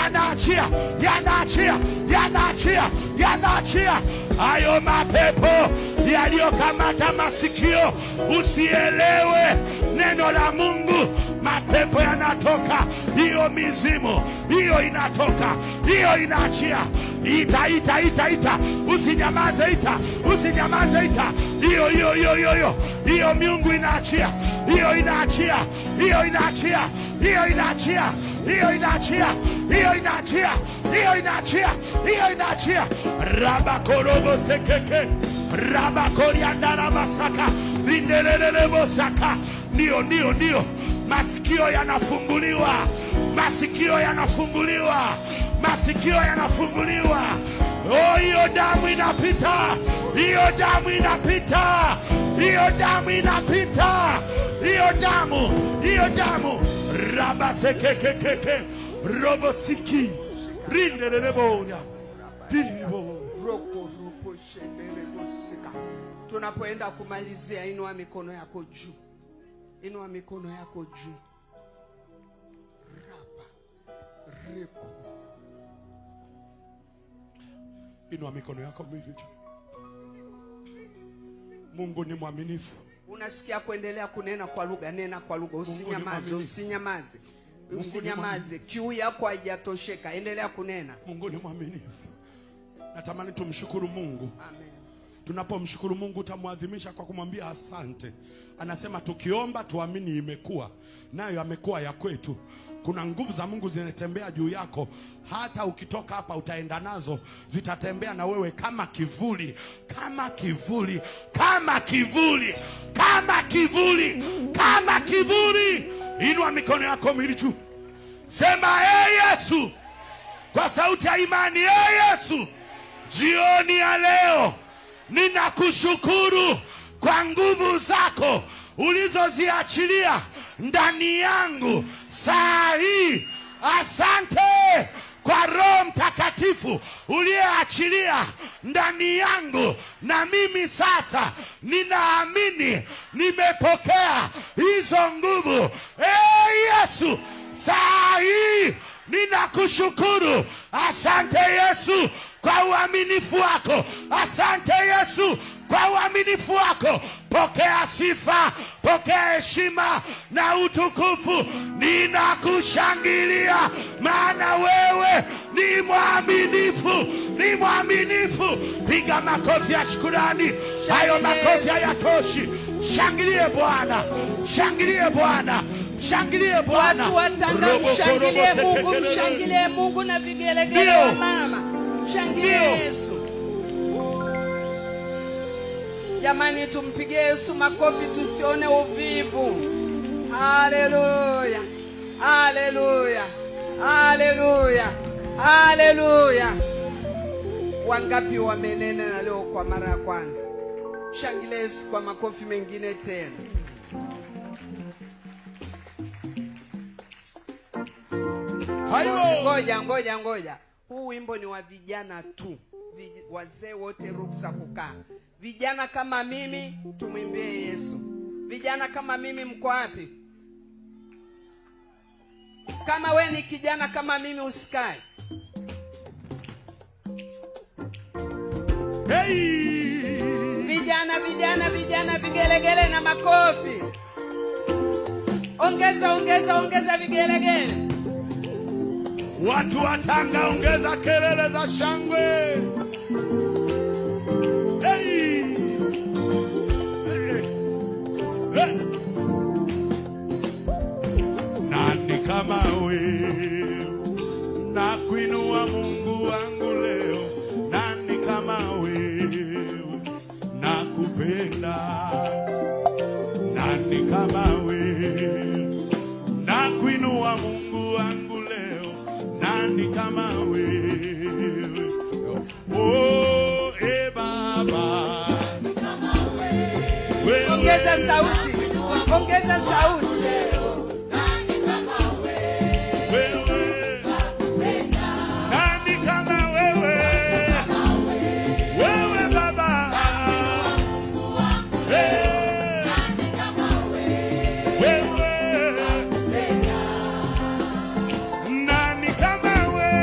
yanaachia, yanaachia, yanaachia, yanaachia. Hayo mapepo yaliyokamata masikio usielewe neno la Mungu, mapepo yanatoka. Hiyo mizimu hiyo inatoka, hiyo inaachia. Ita, ita, ita, ita, usinyamaze, ita, usinyamaze, ita. Hiyo hiyo hiyo hiyo hiyo hiyo miungu inaachia, hiyo inaachia, hiyo inaachia, hiyo inaachia, hiyo inaachia, hiyo inaachia, hiyo inaachia, hiyo inaachia. Rabakorobo sekeke, rabakoriandarabasaka, rindelelelebosaka. Ndio, ndio, ndio, masikio yanafunguliwa, masikio yanafunguliwa, masikio yanafunguliwa. Oh, hiyo damu inapita, hiyo damu inapita, hiyo damu inapita, hiyo damu, hiyo damu. Rabasekekekeke, robosiki, rindelelebonya, dilibo. Roko robo sheferebo sika. Tunapoenda kumalizia, inua mikono yako juu, inua mikono yako juu. Rapa reko. Inua mikono yako miwili juu. Mungu ni mwaminifu. Unasikia kuendelea kunena kwa lugha, nena kwa lugha, usinyamaze, mwaminifu. usinyamaze, ni usinyamaze. Kiu yako haijatosheka, endelea kunena. Mungu ni mwaminifu. Natamani tumshukuru Mungu. Amen. Tunapomshukuru Mungu utamwadhimisha kwa kumwambia asante. Anasema tukiomba tuamini imekuwa, nayo amekuwa ya kwetu. Kuna nguvu za Mungu zinatembea juu yako, hata ukitoka hapa utaenda nazo, zitatembea na wewe kama kivuli, kama kivuli, kama kivuli, kama kivuli, kama kivuli. Inua mikono yako miwili juu, sema ee Yesu, kwa sauti ya imani, ee Yesu, jioni ya leo ninakushukuru kwa nguvu zako ulizoziachilia ndani yangu saa hii. Asante kwa Roho Mtakatifu uliyeachilia ndani yangu, na mimi sasa ninaamini nimepokea hizo nguvu. Ee Yesu, saa hii ninakushukuru. Asante Yesu kwa uaminifu wako. Asante Yesu kwa uaminifu wako. Pokea sifa, pokea heshima na utukufu. Ninakushangilia maana wewe ni mwaminifu, ni mwaminifu. Piga makofi ya shukrani. Hayo makofi hayatoshi. Shangilie Bwana, shangilie Bwana, shangilie Bwana. Watu wa Tanga, mshangilie Mungu, mshangilie Mungu na vigelegele Ndio. wa mama, mshangilie Ndio. Yesu. Jamani, tumpigie Yesu makofi, tusione uvivu. Haleluya, haleluya, haleluya, haleluya. Wangapi wamenena na leo kwa mara ya kwanza? Shangilie Yesu kwa makofi mengine tena. Hayo. Ngoja, ngoja, ngoja. Huu wimbo ni wa vijana tu. Wazee wote ruksa kukaa. Vijana kama mimi tumwimbie Yesu. Vijana kama mimi mko wapi? Kama we ni kijana kama mimi usikae. Hey! Vijana, vijana, vijana, vigelegele na makofi. Ongeza, ongeza, ongeza vigelegele. Watu wa Tanga, ongeza kelele za shangwe. Hey! Hey! Hey! Nani kama wewe, nakuinua Mungu wangu leo. Nani kama wewe, nakupenda. Nani kama wewe, nakuinua Mungu wangu leo. Nani kama wewe, oh, e Baba. Wewe. Ongeza sauti, ongeza sauti. Wewe. Nani kama wewe? Wewe Baba. Hey. Wewe. Nani kama wewe?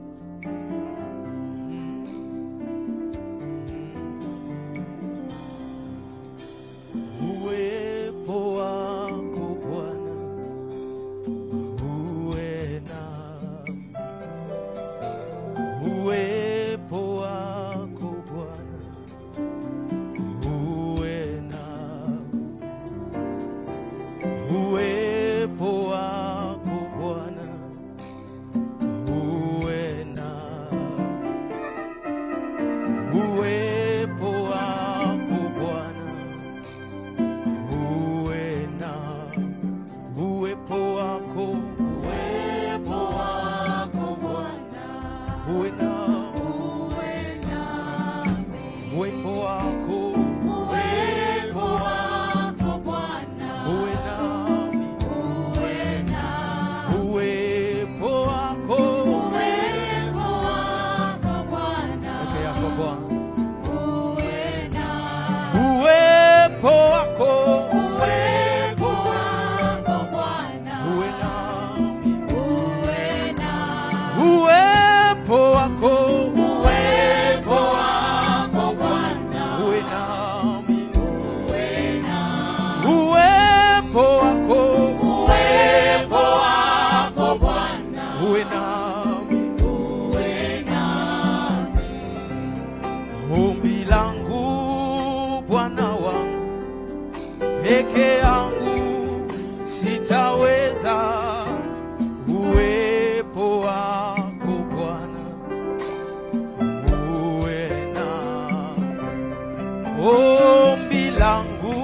Ombi langu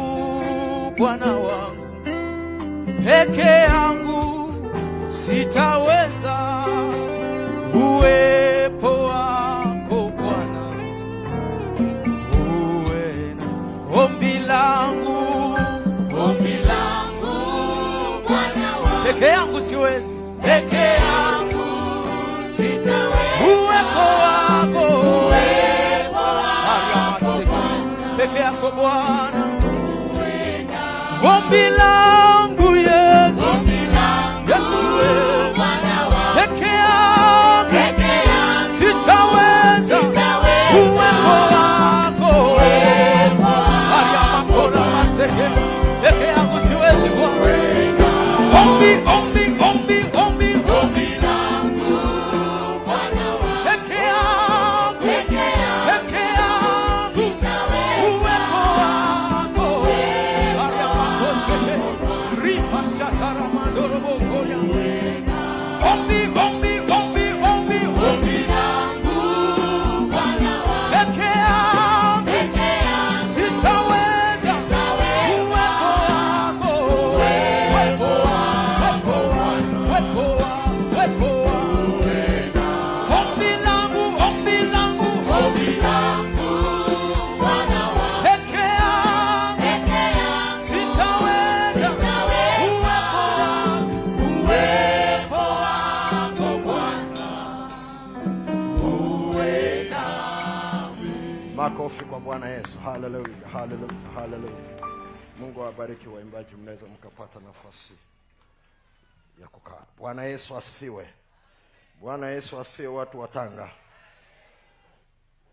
Bwana wangu, peke yangu sitaweza, uwepo wako Bwana uwe na. Ombi langu, ombi langu Bwana wangu, peke yangu siwezi, peke yangu sitaweza, uwepo wako, uwepo wako Bwana, peke yako Bwana. Ombi langu Yesu, Yesu wewe, peke yangu sitaweza, uwepo wako Ariamakora maseke, peke yangu siwezi Bwana. Ombi, ombi, ombi, ombi, ombi langu peke yangu, peke yangu, uwepo wako Ariamakoseke, ripa shataramadorobokoya. Ombi, ombi, ombi, ombi, ombi langu peke yangu sitaweza, uwepo wako, uwepo wako, uwepo wako, uwepo wako. Ombi langu, ombi langu, ombi langu peke yangu sitaweza, uwepo wako, uwepo wako Bwana uwe nami. Makofi kwa Bwana Yesu. Haleluya, haleluya, haleluya. Mungu awabariki waimbaji, mnaweza mkapata nafasi ya kukaa. Bwana Yesu asifiwe. Bwana Yesu asifiwe, watu wa Tanga.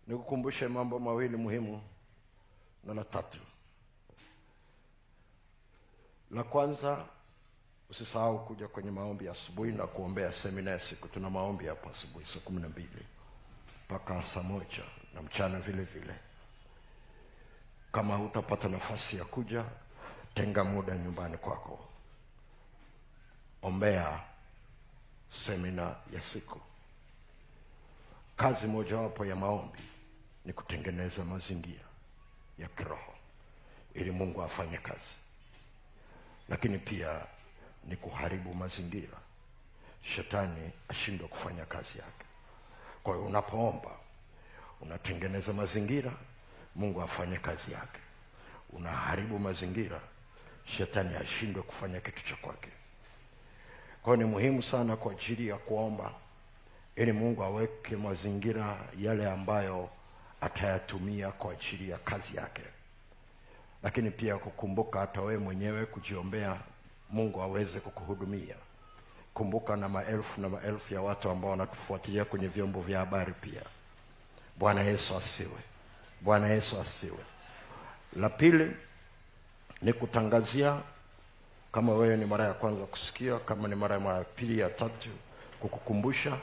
Nikukumbushe mambo mawili muhimu na la tatu. La kwanza, usisahau kuja kwenye maombi asubuhi na kuombea semina ya siku. Tuna maombi hapa asubuhi saa 12 mpaka saa 1 na mchana vile vile. Kama hutapata nafasi ya kuja, tenga muda nyumbani kwako, ombea semina ya siku. Kazi mojawapo ya maombi ni kutengeneza mazingira ya kiroho ili Mungu afanye kazi, lakini pia ni kuharibu mazingira shetani ashindwe kufanya kazi yake. Kwa hiyo unapoomba unatengeneza mazingira Mungu afanye kazi yake, unaharibu mazingira shetani ashindwe kufanya kitu cha kwake. Kwa hiyo ni muhimu sana kwa ajili ya kuomba ili Mungu aweke mazingira yale ambayo atayatumia kwa ajili ya kazi yake, lakini pia kukumbuka hata wewe mwenyewe kujiombea Mungu aweze kukuhudumia. Kumbuka na maelfu na maelfu ya watu ambao wanatufuatilia kwenye vyombo vya habari pia. Bwana Yesu asifiwe. Bwana Yesu asifiwe. La pili ni kutangazia, kama wewe ni mara ya kwanza kusikia, kama ni mara ya pili, ya tatu, kukukumbusha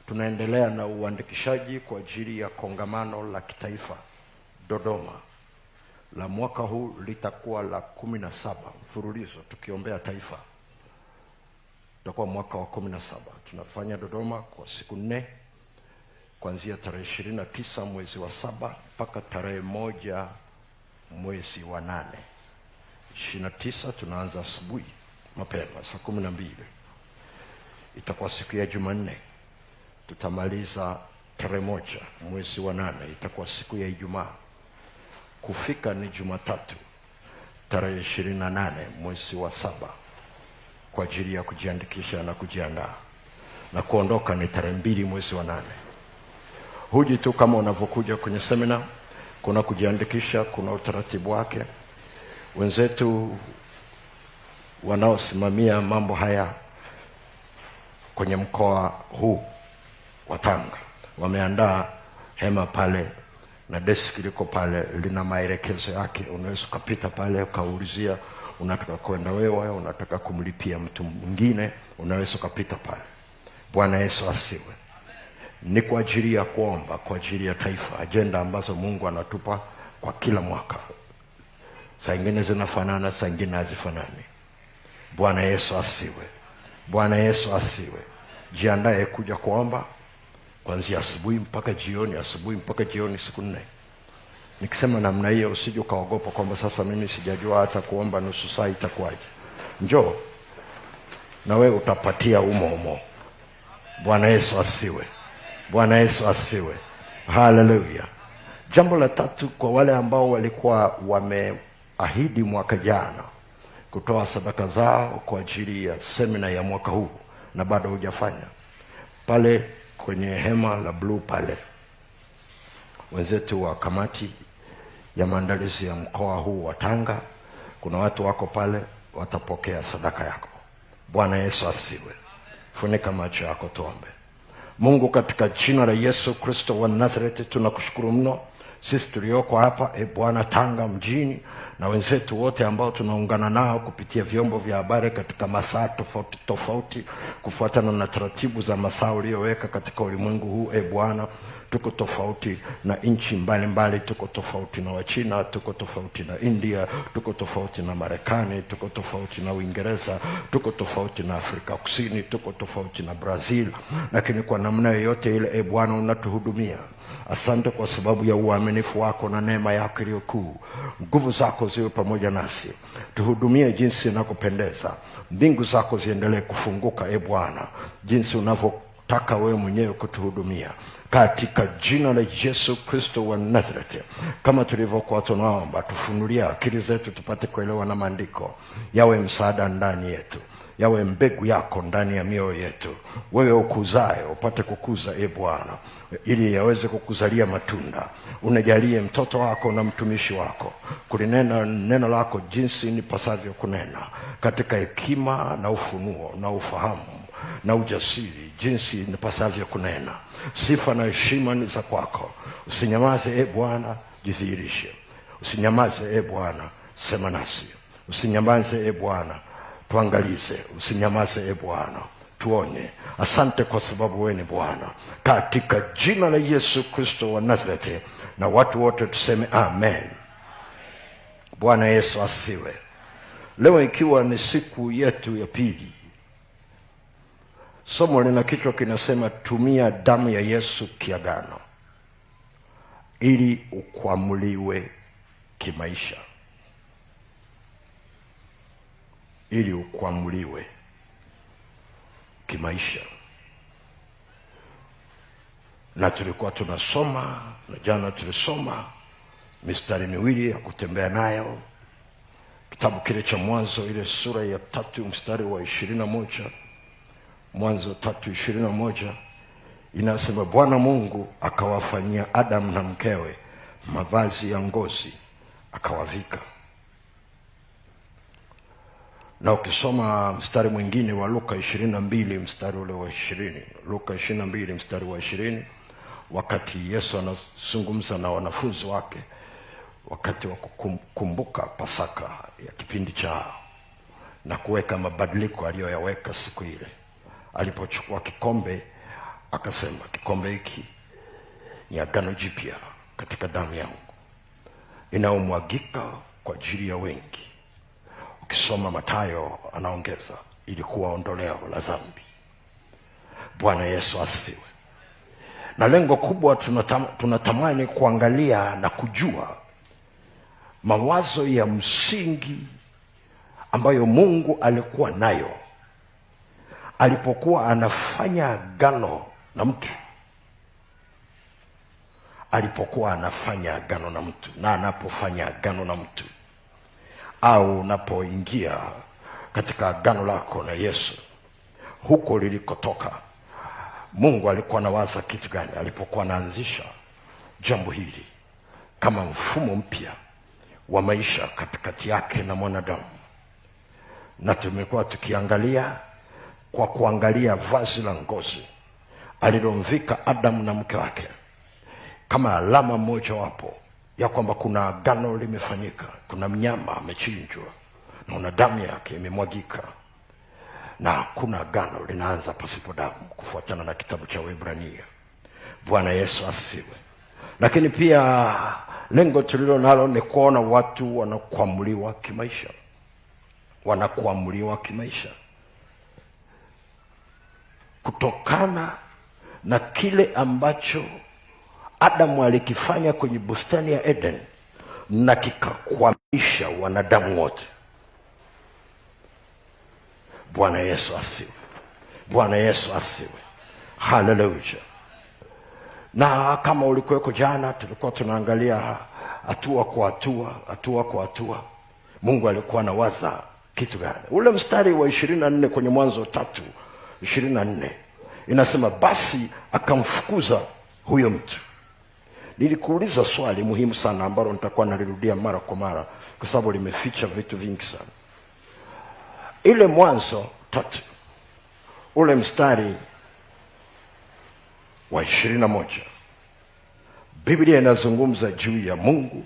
tunaendelea na uandikishaji kwa ajili ya kongamano la kitaifa Dodoma. La mwaka huu litakuwa la 17 mfululizo tukiombea taifa. Itakuwa mwaka wa 17. Tunafanya Dodoma kwa siku 4 kuanzia tarehe 29 mwezi wa 7 mpaka tarehe 1 mwezi wa 8. 29 tunaanza asubuhi mapema saa 12. Itakuwa siku ya Jumanne. Tutamaliza tarehe 1 mwezi wa 8, itakuwa siku ya Ijumaa. Kufika ni Jumatatu tarehe 28 mwezi wa 7 kwa ajili ya kujiandikisha na kujiandaa, na kuondoka ni tarehe 2 mwezi wa 8. Huji tu kama unavyokuja kwenye semina, kuna kujiandikisha, kuna utaratibu wake. Wenzetu wanaosimamia mambo haya kwenye mkoa huu wa Tanga wameandaa hema pale na deski liko pale, lina maelekezo yake. Unaweza ukapita pale ukaulizia unataka kwenda wewe, unataka kumlipia mtu mwingine, unaweza ukapita pale. Bwana Yesu asifiwe. Ni kwa ajili ya kuomba kwa ajili ya taifa, agenda ambazo Mungu anatupa kwa kila mwaka. Saa nyingine zinafanana, saa nyingine hazifanani. Bwana Yesu asifiwe. Bwana Yesu asifiwe. Jiandae kuja kuomba kuanzia asubuhi mpaka jioni, asubuhi mpaka jioni, siku 4. Nikisema namna hiyo usije ukaogopa kwamba sasa mimi sijajua hata kuomba nusu saa itakuwaje. Njoo na wewe utapatia umo umo. Bwana Yesu asifiwe. Bwana Yesu asifiwe. Haleluya. Jambo la tatu, kwa wale ambao walikuwa wameahidi mwaka jana kutoa sadaka zao kwa ajili ya semina ya mwaka huu na bado hujafanya, pale kwenye hema la blue pale, wenzetu wa kamati ya maandalizi ya mkoa huu wa Tanga, kuna watu wako pale watapokea sadaka yako. Bwana Yesu asifiwe. Funika macho yako tuombe. Mungu, katika jina la Yesu Kristo wa Nazareti, tunakushukuru mno sisi tulioko hapa, Bwana, Tanga mjini na wenzetu wote ambao tunaungana nao kupitia vyombo vya habari katika masaa tofauti tofauti kufuatana na taratibu za masaa uliyoweka katika ulimwengu huu. Bwana, tuko tofauti na nchi mbalimbali, tuko tofauti na Wachina, tuko tofauti na India, tuko tofauti na Marekani, tuko tofauti na Uingereza, tuko tofauti na Afrika Kusini, tuko tofauti na Brazil, lakini kwa namna yoyote ile, Bwana, unatuhudumia. Asante kwa sababu ya uaminifu wako na neema yako iliyo kuu. Nguvu zako ziwe pamoja nasi, tuhudumie jinsi inakupendeza. Mbingu zako ziendelee kufunguka, Bwana, jinsi unavyotaka wewe mwenyewe kutuhudumia, katika jina la Yesu Kristo wa Nazareti. Kama tulivyokuwa tunaomba, tufunulie akili zetu tupate kuelewa na maandiko, yawe msaada ndani yetu, yawe mbegu yako ndani ya mioyo yetu, wewe ukuzae upate kukuza, Bwana, ili yaweze kukuzalia matunda. Unajalie mtoto wako na mtumishi wako kulinena neno lako jinsi nipasavyo kunena, katika hekima na ufunuo na ufahamu na ujasiri, jinsi nipasavyo kunena. Sifa na heshima ni za kwako. Usinyamaze, Bwana, jidhihirishe. Usinyamaze, Bwana, sema nasi. Usinyamaze, Bwana, tuangalize. Usinyamaze, Bwana, tuonye. Asante kwa sababu wewe ni Bwana, katika jina la Yesu Kristo wa Nazareti, na watu wote tuseme amen. Bwana Yesu asifiwe. Leo ikiwa ni siku yetu ya pili, somo lina kichwa kinasema, tumia damu ya Yesu kiagano ili ukwamuliwe kimaisha. Ili ukwamuliwe kimaisha. Na tulikuwa tunasoma, na jana tulisoma mistari miwili ya kutembea nayo, kitabu kile cha Mwanzo, ile sura ya 3 mstari wa 21. Mwanzo 3:21 inasema, Bwana Mungu akawafanyia Adam na mkewe mavazi ya ngozi akawavika. Na ukisoma mstari mwingine wa Luka 22 mstari ule wa 20, Luka 22 mstari wa 20, wakati Yesu anazungumza na wanafunzi wake wakati wa kukumbuka Pasaka ya kipindi chao na kuweka mabadiliko aliyoyaweka siku ile, alipochukua kikombe akasema, kikombe hiki ni agano jipya katika damu yangu inaomwagika kwa ajili ya wengi. Ukisoma Mathayo anaongeza, ilikuwa ondoleo la dhambi. Bwana Yesu asifiwe. Na lengo kubwa tunatamani kuangalia na kujua mawazo ya msingi ambayo Mungu alikuwa nayo alipokuwa anafanya agano na mtu. Alipokuwa anafanya agano na mtu, na anapofanya agano na mtu, au unapoingia katika agano lako na Yesu, huko lilikotoka, Mungu alikuwa anawaza kitu gani alipokuwa anaanzisha jambo hili kama mfumo mpya wa maisha katikati yake na mwanadamu. Na tumekuwa tukiangalia kwa kuangalia vazi la ngozi alilomvika Adam na mke wake kama alama moja wapo ya kwamba kuna agano limefanyika, kuna mnyama amechinjwa na una damu yake imemwagika, na kuna agano linaanza pasipo damu, kufuatana na kitabu cha Waebrania. Bwana Yesu asifiwe. Lakini pia lengo tulilo nalo ni kuona watu wanakuamuliwa kimaisha. Wanakuamuliwa kimaisha kutokana na kile ambacho Adamu alikifanya kwenye bustani ya Eden. na kikakwamisha wanadamu wote. Bwana Yesu asifiwe. Bwana Yesu asifiwe. Haleluya. Na kama ulikuweko jana, tulikuwa tunaangalia hatua kwa hatua, hatua kwa hatua. Mungu alikuwa anawaza kitu gani? Ule mstari wa 24 kwenye Mwanzo 3:24 inasema, basi akamfukuza huyo mtu. Nilikuuliza swali muhimu sana ambalo nitakuwa nalirudia mara kwa mara kwa sababu limeficha vitu vingi sana. Ile Mwanzo 3 ule mstari wa 21, Biblia inazungumza juu ya Mungu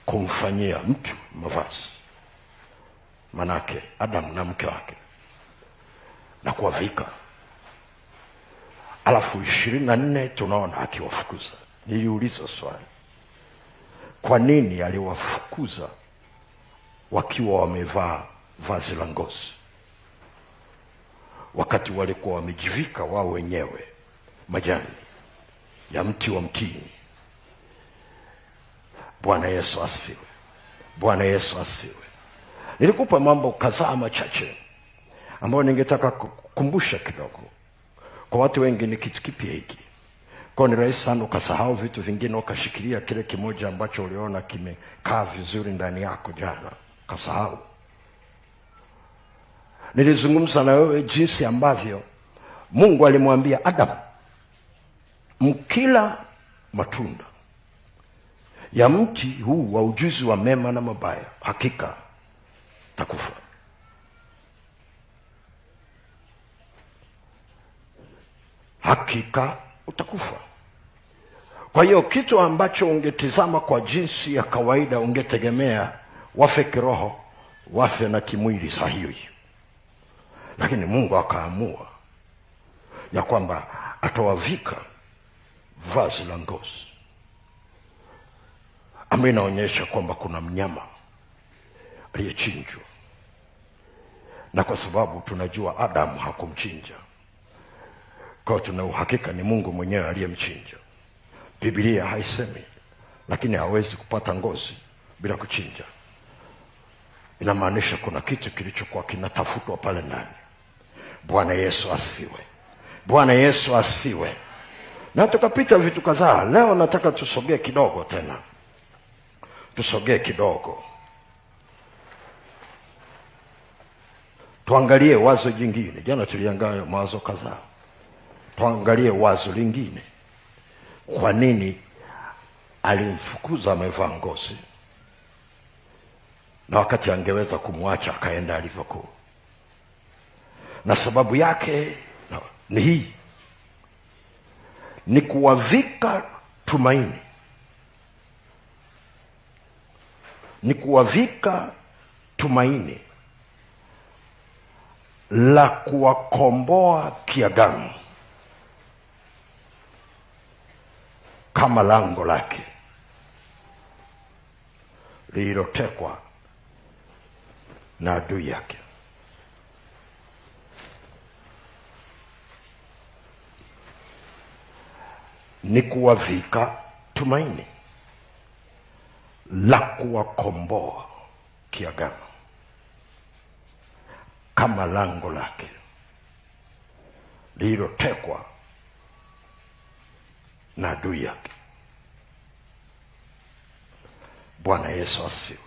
kumfanyia mtu mavazi, manake Adam na mke wake, na kuwavika. Alafu 24 tunaona akiwafukuza. Niliuliza swali, kwa nini aliwafukuza wakiwa wamevaa vazi la ngozi, wakati walikuwa wamejivika wao wenyewe majani ya mti wa mtini? Bwana Yesu asifiwe. Bwana Yesu asifiwe. Nilikupa mambo kadhaa machache ambayo ningetaka kukumbusha kidogo. Kwa watu wengi ni kitu kipya hiki. Kwa ni rahisi sana ukasahau vitu vingine, ukashikilia kile kimoja ambacho uliona kimekaa vizuri ndani yako jana, ukasahau. Nilizungumza na wewe jinsi ambavyo Mungu alimwambia Adam, mkila matunda ya mti huu wa ujuzi wa mema na mabaya, hakika takufa. Hakika utakufa. Kwa hiyo kitu ambacho ungetizama kwa jinsi ya kawaida, ungetegemea wafe kiroho, wafe na kimwili saa hiyo hiyo. Lakini Mungu akaamua ya kwamba atawavika vazi la ngozi, ambayo inaonyesha kwamba kuna mnyama aliyechinjwa. Na kwa sababu tunajua Adam hakumchinja, kwa tuna uhakika ni Mungu mwenyewe aliyemchinja. Biblia haisemi, lakini hawezi kupata ngozi bila kuchinja. Inamaanisha kuna kitu kilichokuwa kinatafutwa pale ndani. Bwana Yesu asifiwe. Bwana Yesu asifiwe. Na tukapita vitu kadhaa. Leo nataka tusogee kidogo tena. Tusogee kidogo. Tuangalie wazo jingine. Jana tuliangalia mawazo kadhaa. Tuangalie wazo lingine. Kwa nini alimfukuza amevaa ngozi, na wakati angeweza kumwacha akaenda alivyokuwa? Na sababu yake ni hii, ni kuwavika tumaini. Ni kuwavika tumaini la kuwakomboa kiagano kama lango lake lililotekwa na adui yake. Ni kuwavika tumaini la kuwakomboa kiagano kama lango lake lililotekwa na adui yake. Bwana Yesu asifiwe.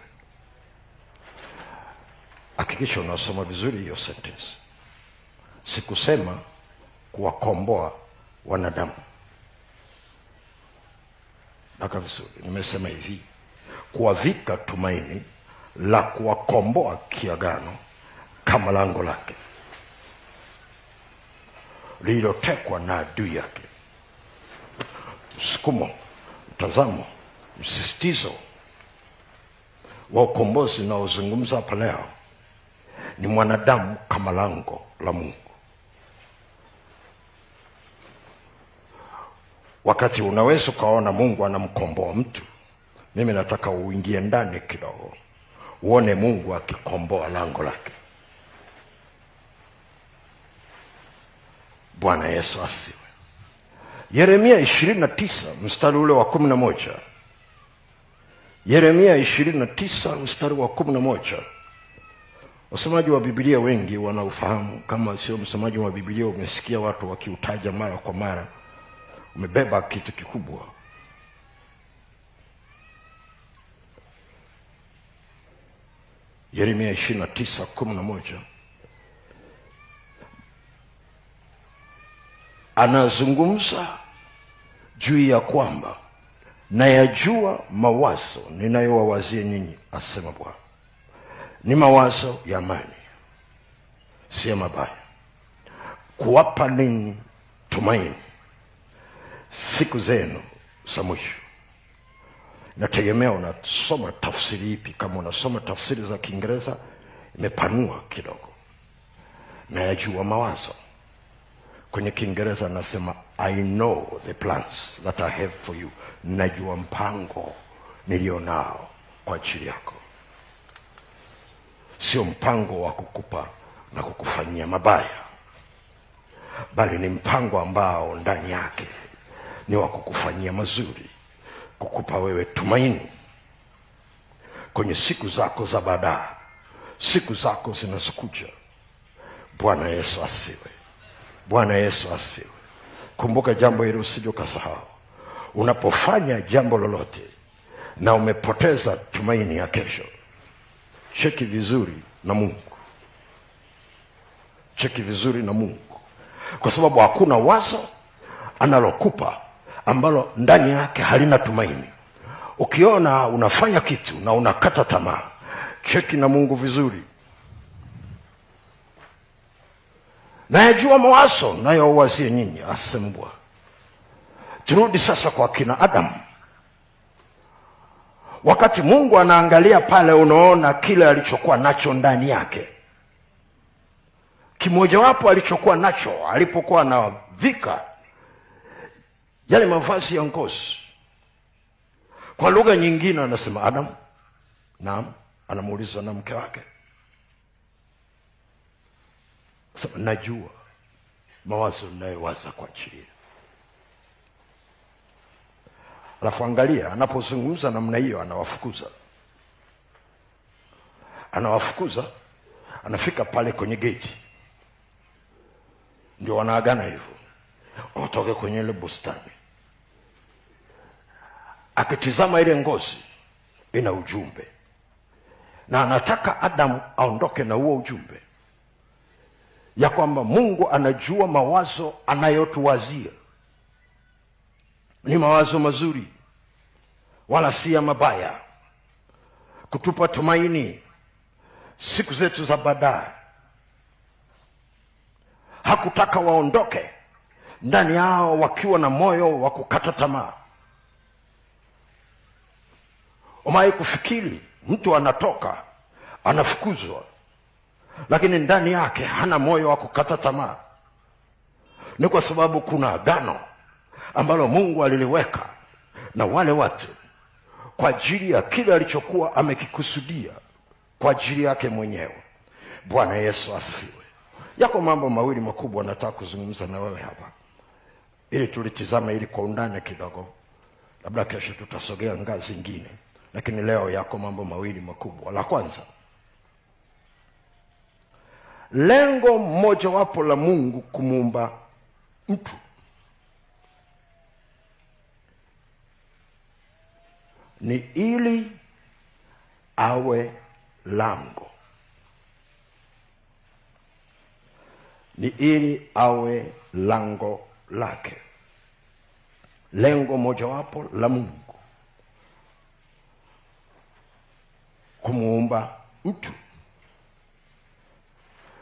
Hakikisha unasoma vizuri hiyo sentence. Sikusema kuwakomboa wanadamu. Naka vizuri. Nimesema hivi, kuwavika tumaini la kuwakomboa kiagano kama lango lake lililotekwa na adui yake. Msukumo, mtazamo, msisitizo wa ukombozi naozungumza hapa leo ni mwanadamu kama lango la Mungu. Wakati unaweza ukaona Mungu anamkomboa mtu, mimi nataka uingie ndani kidogo, uone Mungu akikomboa lango lake. Bwana Yesu asifiwe. Yeremia 29 mstari ule wa 11. Yeremia 29 mstari wa 11. Wasomaji wa Biblia wengi wanaufahamu. Kama sio msomaji wa Biblia, umesikia watu wakiutaja mara kwa mara. Umebeba kitu kikubwa. Yeremia 29:11 anazungumza juu ya kwamba nayajua mawazo ninayowawazia nyinyi, asema Bwana, ni mawazo ya amani, si ya mabaya, kuwapa ninyi tumaini siku zenu za mwisho. Nategemea unasoma tafsiri ipi. Kama unasoma tafsiri za Kiingereza, imepanua kidogo. Nayajua mawazo. Kwenye Kiingereza nasema I know the plans that I have for you. Najua mpango nilio nao kwa ajili yako. Sio mpango wa kukupa na kukufanyia mabaya, bali ni mpango ambao ndani yake ni wa kukufanyia mazuri, kukupa wewe tumaini kwenye siku zako za baadaye, siku zako zinazokuja. Bwana Yesu asifiwe. Bwana Yesu asifiwe. Kumbuka jambo hili, usije ukasahau. Unapofanya jambo lolote na umepoteza tumaini ya kesho, cheki vizuri na Mungu. Cheki vizuri na Mungu, kwa sababu hakuna wazo analokupa ambalo ndani yake halina tumaini. Ukiona unafanya kitu na unakata tamaa, cheki na Mungu vizuri. Nayajua mawazo nayowazie nyinyi, asema Bwana. Turudi sasa kwa kina Adam. Wakati Mungu anaangalia pale, unaona kile alichokuwa nacho ndani yake. Kimojawapo alichokuwa nacho alipokuwa anavika yale mavazi ya ngozi. Kwa lugha nyingine anasema Adam, naam, anamuuliza na mke wake. Sema, najua mawazo ninayowaza kwa ajili. Alafu angalia anapozungumza namna hiyo, anawafukuza. Anawafukuza, anafika pale kwenye gate. Ndio wanaagana hivyo, watoke kwenye ile bustani. Akitizama ile ngozi ina ujumbe, na anataka Adam aondoke na huo ujumbe ya kwamba Mungu anajua mawazo anayotuwazia ni mawazo mazuri, wala si ya mabaya, kutupa tumaini siku zetu za baadaye. Hakutaka waondoke ndani yao wakiwa na moyo wa kukata tamaa. Umewahi kufikiri mtu anatoka, anafukuzwa, lakini ndani yake hana moyo wa kukata tamaa? Ni kwa sababu kuna agano ambalo Mungu aliliweka na wale watu kwa ajili ya kile alichokuwa amekikusudia kwa ajili yake mwenyewe. Bwana Yesu asifiwe. Yako mambo mawili makubwa nataka kuzungumza na wewe hapa, ili tulitizame ili kwa undani kidogo. Labda kesho tutasogea ngazi nyingine, lakini leo yako mambo mawili makubwa. La kwanza, lengo mojawapo la Mungu kumuumba mtu ni ili awe lango, ni ili awe lango lake. Lengo mojawapo la Mungu kumuumba mtu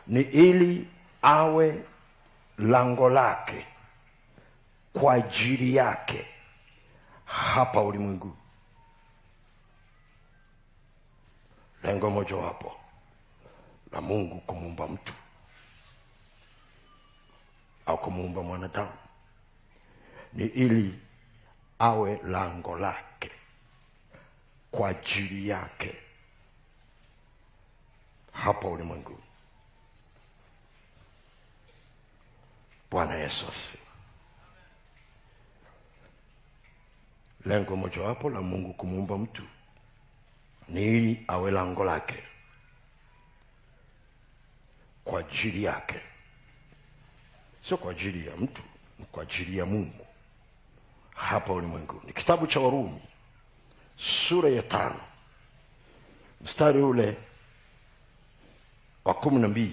ni ili awe lango lake kwa ajili yake hapa ulimwenguni. Lengo mojawapo la Mungu kumuumba mtu au kumuumba mwanadamu ni ili awe lango lake kwa ajili yake hapa ulimwenguni. Bwana Yesu asifiwe. Lengo mojawapo la Mungu kumuumba mtu Ni ili awe lango lake kwa ajili yake, sio kwa ajili ya mtu, ni kwa ajili ya Mungu hapa ulimwenguni. Kitabu cha Warumi sura ya 5 mstari ule wa 12,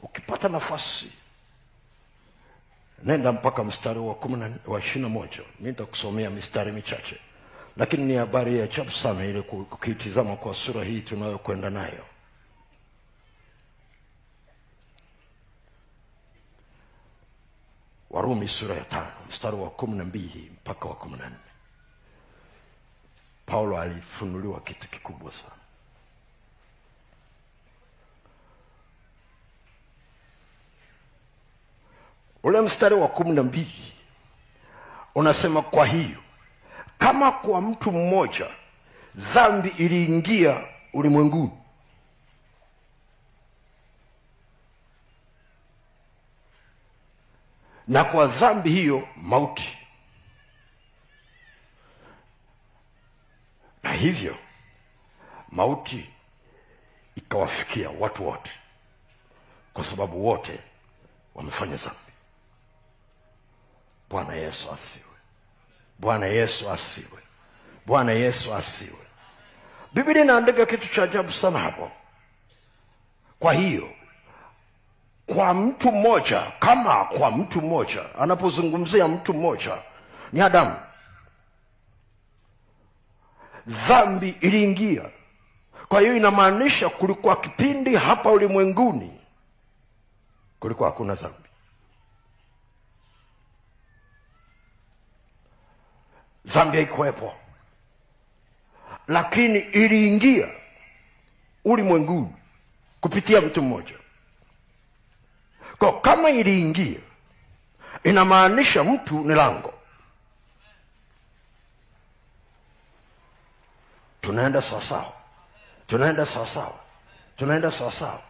ukipata nafasi nenda mpaka mstari wa 21. Mimi nitakusomea mistari michache, lakini ni habari ya ajabu sana ile ukitizama kwa sura hii tunayokwenda nayo. Warumi sura ya 5 mstari wa 12 mpaka wa 14. Paulo alifunuliwa kitu kikubwa sana. Ule mstari wa 12 unasema, kwa hiyo kama kwa mtu mmoja dhambi iliingia ulimwenguni, na kwa dhambi hiyo mauti, na hivyo mauti ikawafikia watu wote, kwa sababu wote wamefanya dhambi. Bwana Yesu asifiwe. Bwana Yesu asifiwe. Bwana Yesu asifiwe. Biblia inaandika kitu cha ajabu sana hapo. Kwa hiyo kwa mtu mmoja, kama kwa mtu mmoja, anapozungumzia mtu mmoja ni Adamu, dhambi iliingia. Kwa hiyo inamaanisha kulikuwa kipindi hapa ulimwenguni kulikuwa hakuna dhambi. Dhambi haikuwepo, lakini iliingia ulimwenguni kupitia mtu mmoja. Kwa kama iliingia, inamaanisha mtu ni lango. Tunaenda sawa sawa. Tunaenda sawa sawa. Tunaenda sawa sawa.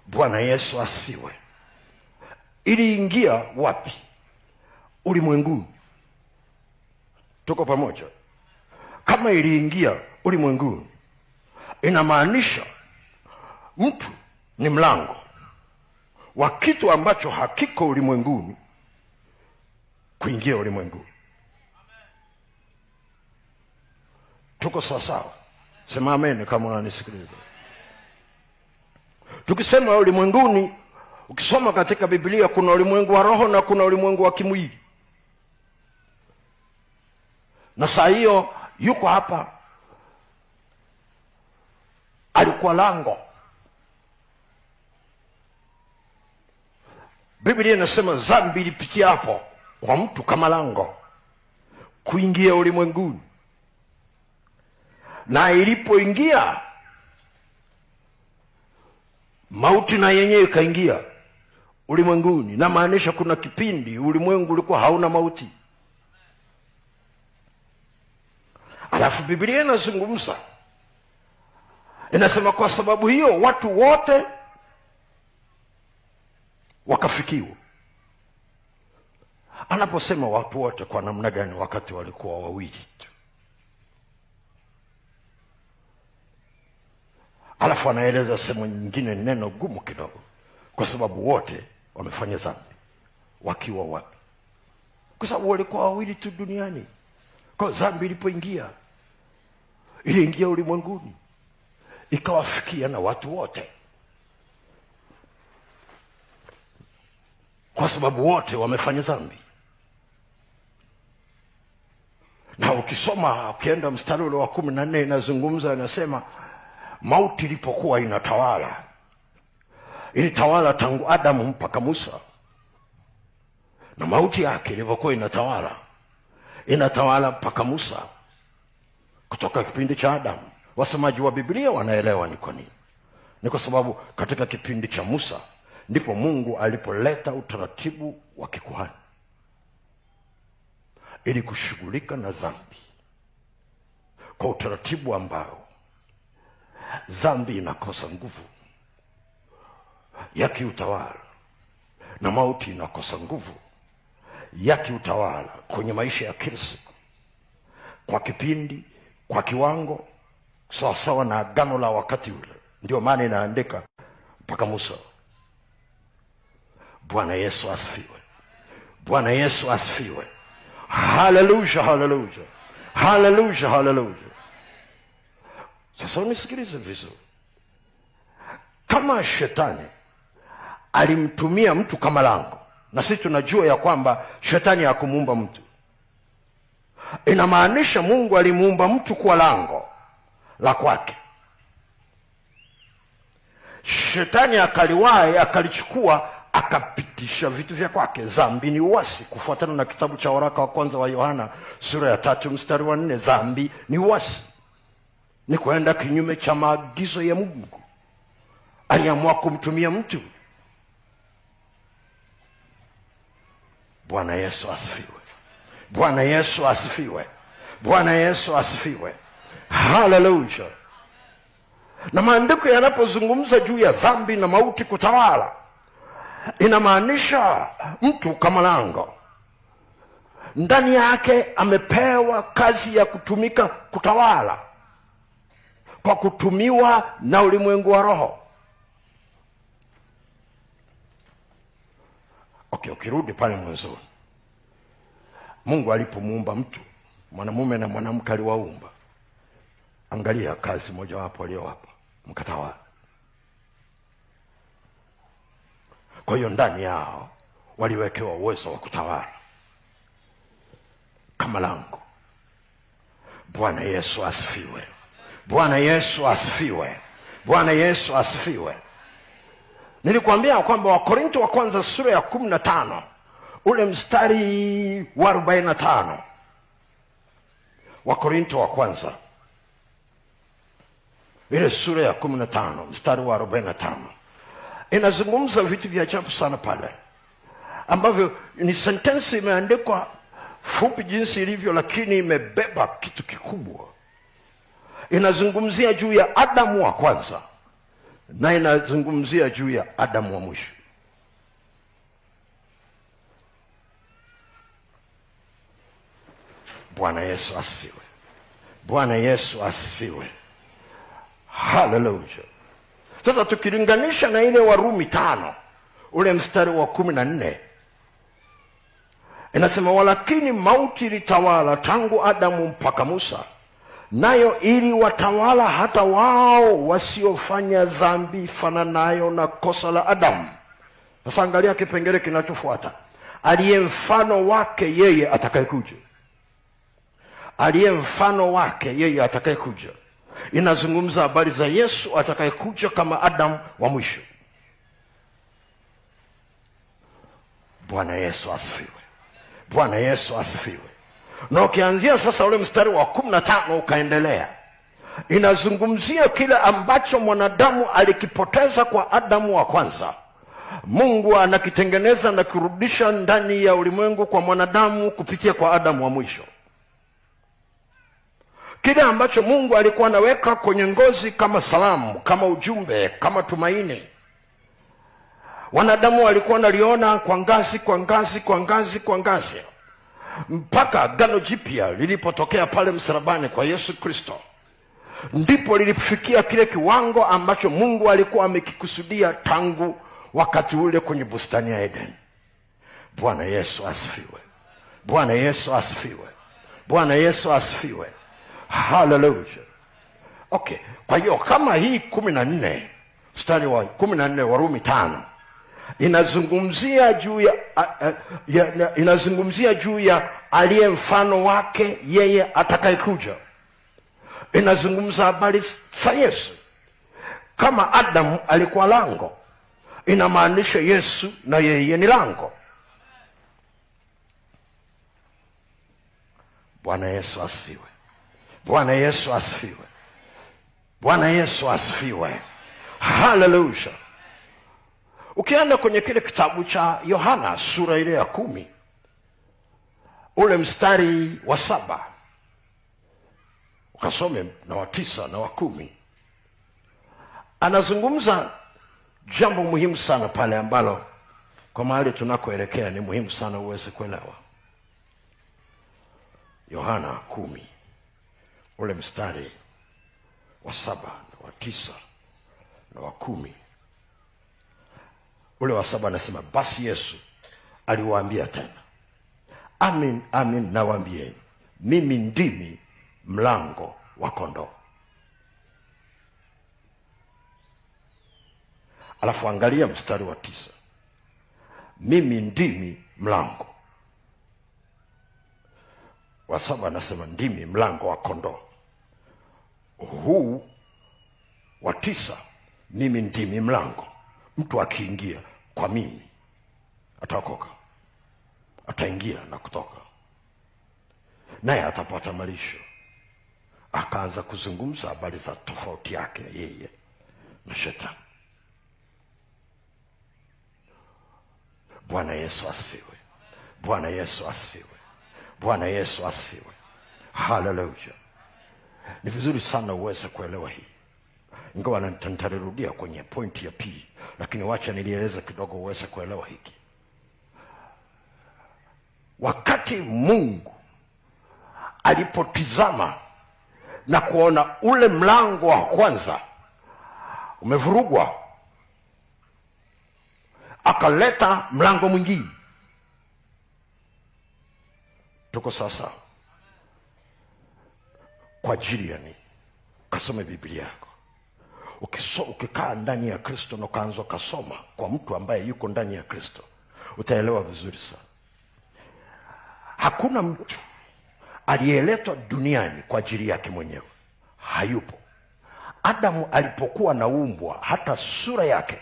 Bwana Yesu asifiwe. Iliingia wapi? Ulimwenguni. Tuko pamoja? Kama iliingia ulimwenguni, inamaanisha mtu ni mlango wa kitu ambacho hakiko ulimwenguni kuingia ulimwenguni. Tuko sawa sawa? Sema amen kama unanisikiliza. Tukisema ulimwenguni, ukisoma katika Biblia kuna ulimwengu wa roho na kuna ulimwengu wa kimwili. Na saa hiyo yuko hapa, alikuwa lango. Biblia inasema dhambi ilipitia hapo kwa mtu kama lango kuingia ulimwenguni. Na ilipoingia mauti na yenyewe ikaingia ulimwenguni. Na maanisha kuna kipindi ulimwengu ulikuwa hauna mauti. Alafu Biblia inazungumza, inasema kwa sababu hiyo watu wote wakafikiwa. Anaposema watu wote, kwa namna gani? Wakati walikuwa wawili tu. Alafu anaeleza sehemu nyingine neno gumu kidogo, kwa sababu wote wamefanya dhambi. Wakiwa wapi? Kwa sababu walikuwa wawili tu duniani. Kwa dhambi ilipoingia, iliingia ulimwenguni, ikawafikia na watu wote, kwa sababu wote wamefanya dhambi. Na ukisoma ukienda mstari ule wa 14 inazungumza, inasema mauti ilipokuwa inatawala, ilitawala tangu Adamu mpaka Musa. Na mauti yake ilipokuwa inatawala, inatawala mpaka Musa, kutoka kipindi cha Adamu. Wasemaji wa Biblia wanaelewa ni kwa nini. Ni kwa sababu katika kipindi cha Musa ndipo Mungu alipoleta utaratibu wa kikuhani ili kushughulika na dhambi kwa utaratibu ambao dhambi inakosa nguvu ya kiutawala na mauti inakosa nguvu ya kiutawala kwenye maisha ya kila siku, kwa kipindi, kwa kiwango sawasawa na agano la wakati ule. Ndio maana inaandika mpaka Musa. Bwana Yesu asifiwe. Bwana Yesu asifiwe. Haleluya, haleluya, haleluya, haleluya. Sasa unisikilize vizuri. Kama shetani alimtumia mtu kama lango, na sisi tunajua ya kwamba shetani hakumuumba mtu, inamaanisha Mungu alimuumba mtu kwa lango la kwake. Shetani akaliwahi, akalichukua, akapitisha vitu vya kwake. Dhambi ni uasi, kufuatana na kitabu cha waraka wa kwanza wa Yohana sura ya 3 mstari wa 4. Dhambi ni uasi, ni kwenda kinyume cha maagizo ya Mungu. Aliamua kumtumia mtu. Bwana Yesu asifiwe. Bwana Yesu asifiwe. Bwana Yesu asifiwe. Haleluya. Na maandiko yanapozungumza juu ya dhambi na mauti kutawala, inamaanisha mtu kama lango, ndani yake amepewa kazi ya kutumika kutawala kwa kutumiwa na ulimwengu wa roho. Okay, ukirudi pale mwanzoni, Mungu alipomuumba mtu, mwanamume na mwanamke aliwaumba. Angalia kazi mojawapo aliyowapa, mkatawala. Kwa hiyo ndani yao waliwekewa uwezo wa kutawala kama lango. Bwana Yesu asifiwe. Bwana Yesu asifiwe. Bwana Yesu asifiwe. Nilikwambia kwamba Wakorinto wa kwanza sura ya 15 ule mstari wa 45. Wakorinto wa kwanza ile sura ya 15 mstari wa 45 inazungumza vitu vya ajabu sana pale, ambavyo ni sentensi imeandikwa fupi jinsi ilivyo, lakini imebeba kitu kikubwa. Inazungumzia juu ya Adamu wa kwanza na inazungumzia juu ya Adamu wa mwisho. Bwana Yesu asifiwe. Bwana Yesu asifiwe. Haleluya. Sasa tukilinganisha na ile Warumi 5 ule mstari wa 14, inasema walakini mauti ilitawala tangu Adamu mpaka Musa, nayo ili watawala hata wao wasiofanya dhambi fananayo na kosa la Adamu. Sasa angalia kipengele kinachofuata. Aliye mfano wake yeye atakayekuja. Aliye mfano wake yeye atakayekuja. Inazungumza habari za Yesu atakayekuja kama Adamu wa mwisho. Bwana Yesu asifiwe. Bwana Yesu asifiwe. Na ukianzia sasa ule mstari wa 15 ukaendelea, inazungumzia kile ambacho mwanadamu alikipoteza kwa Adamu wa kwanza. Mungu anakitengeneza na kurudisha ndani ya ulimwengu kwa mwanadamu kupitia kwa Adamu wa mwisho. Kile ambacho Mungu alikuwa anaweka kwenye ngozi kama salamu, kama ujumbe, kama tumaini, wanadamu walikuwa wanaliona kwa ngazi, kwa ngazi, kwa ngazi, kwa ngazi, mpaka agano jipya lilipotokea pale msalabani kwa Yesu Kristo. Ndipo lilifikia kile kiwango ambacho Mungu alikuwa amekikusudia tangu wakati ule kwenye bustani ya Eden. Bwana Yesu asifiwe. Bwana Yesu asifiwe. Bwana Yesu asifiwe. Hallelujah. Okay, kwa hiyo kama hii 14 mstari wa 14 Warumi 5 inazungumzia juu ya, inazungumzia juu ya aliye mfano wake yeye atakayekuja. Inazungumza habari za Yesu. Kama Adamu alikuwa lango, inamaanisha Yesu na yeye ni lango. Bwana Yesu asifiwe. Bwana Yesu asifiwe. Bwana Yesu asifiwe. Hallelujah. Ukienda kwenye kile kitabu cha Yohana sura ile ya 10 ule mstari wa 7 ukasome na wa 9 na wa 10, anazungumza jambo muhimu sana pale ambalo kwa mahali tunakoelekea ni muhimu sana uweze kuelewa. Yohana 10 ule mstari wa 7 na wa 9 na wa 10. Ule wa 7 anasema, basi Yesu aliwaambia tena, amin amin nawaambieni, mimi ndimi mlango wa kondoo. Alafu angalia mstari wa 9. Mimi ndimi mlango. Wa 7 anasema ndimi mlango wa kondoo. Huu wa 9, mimi ndimi mlango. Mtu akiingia kwa mimi ataokoka, ataingia na kutoka, naye atapata malisho. Akaanza kuzungumza habari za tofauti yake yeye na shetani. Bwana Yesu asifiwe. Bwana Yesu asifiwe. Bwana Yesu asifiwe. Hallelujah. Ni vizuri sana uweze kuelewa hii. Ingawa nitarudia kwenye pointi ya pili, lakini wacha nilieleze kidogo uweze kuelewa hiki. Wakati Mungu alipotizama na kuona ule mlango wa kwanza umevurugwa, akaleta mlango mwingine. Tuko sasa kwa ajili ya nini? Kasome Biblia yako. Ukikaa ndani ya Kristo na ukaanza kusoma kwa mtu ambaye yuko ndani ya Kristo, utaelewa vizuri sana. Hakuna mtu aliyeletwa duniani kwa ajili yake mwenyewe. Hayupo. Adamu alipokuwa anaumbwa, hata sura yake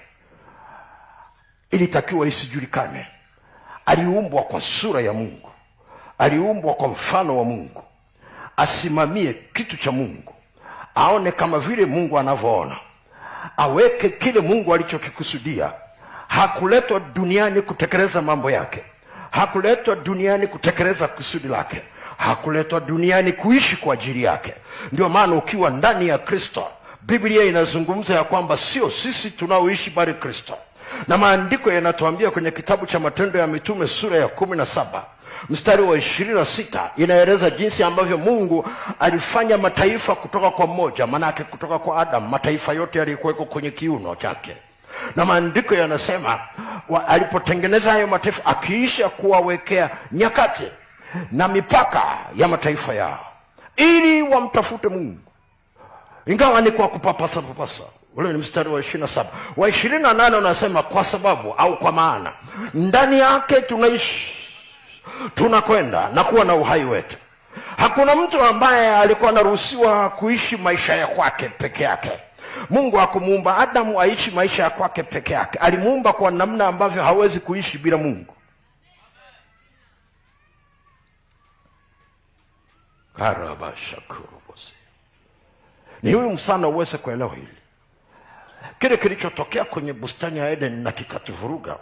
ilitakiwa isijulikane. Aliumbwa kwa sura ya Mungu. Aliumbwa kwa mfano wa Mungu. Asimamie kitu cha Mungu. Aone kama vile Mungu anavyoona. Aweke kile Mungu alichokikusudia. Hakuletwa duniani kutekeleza mambo yake. Hakuletwa duniani kutekeleza kusudi lake. Hakuletwa duniani kuishi kwa ajili yake. Ndio maana ukiwa ndani ya Kristo, Biblia inazungumza ya kwamba sio sisi tunaoishi bali Kristo. Na maandiko yanatuambia kwenye kitabu cha Matendo ya Mitume sura ya 17 mstari wa 26 inaeleza jinsi ambavyo Mungu alifanya mataifa kutoka kwa mmoja, manake kutoka kwa Adam, mataifa yote yalikuweko kwenye kiuno chake. Na maandiko yanasema alipotengeneza hayo mataifa, akiisha kuwawekea nyakati na mipaka ya mataifa yao ili wamtafute Mungu, ingawa ni kwa kupapasa papasa. Ule ni mstari wa 27. Wa 28 unasema kwa sababu au kwa maana ndani yake tunaishi, tunakwenda na kuwa na uhai wetu. Hakuna mtu ambaye alikuwa anaruhusiwa kuishi maisha ya kwake peke yake. Mungu hakumuumba Adamu aishi maisha ya kwake peke yake. Alimuumba kwa namna ambavyo hawezi kuishi bila Mungu. Karabashakurubosi. Ni huyu sana uweze kuelewa hili. Kile kilichotokea kwenye bustani ya Eden na kikatuvuruga,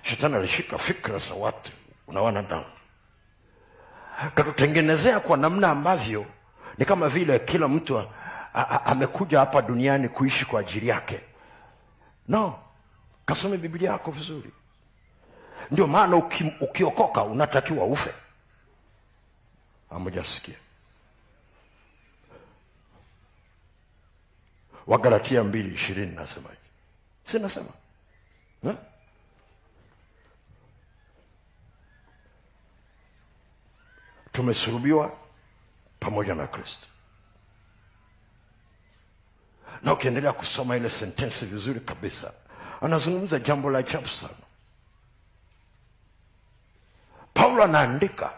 shetani alishika fikra za watu na wanadamu, katutengenezea kwa namna ambavyo ni kama vile kila mtu amekuja hapa duniani kuishi kwa ajili yake. No, kasome Biblia yako vizuri. Ndio maana ukiokoka unatakiwa ufe. Hamjasikia? Wagalatia 2:20 nasemaje? Si nasema? Ha? Tumesulubiwa pamoja na Kristo. Na ukiendelea kusoma ile sentensi vizuri kabisa, anazungumza jambo la ajabu sana. Paulo anaandika,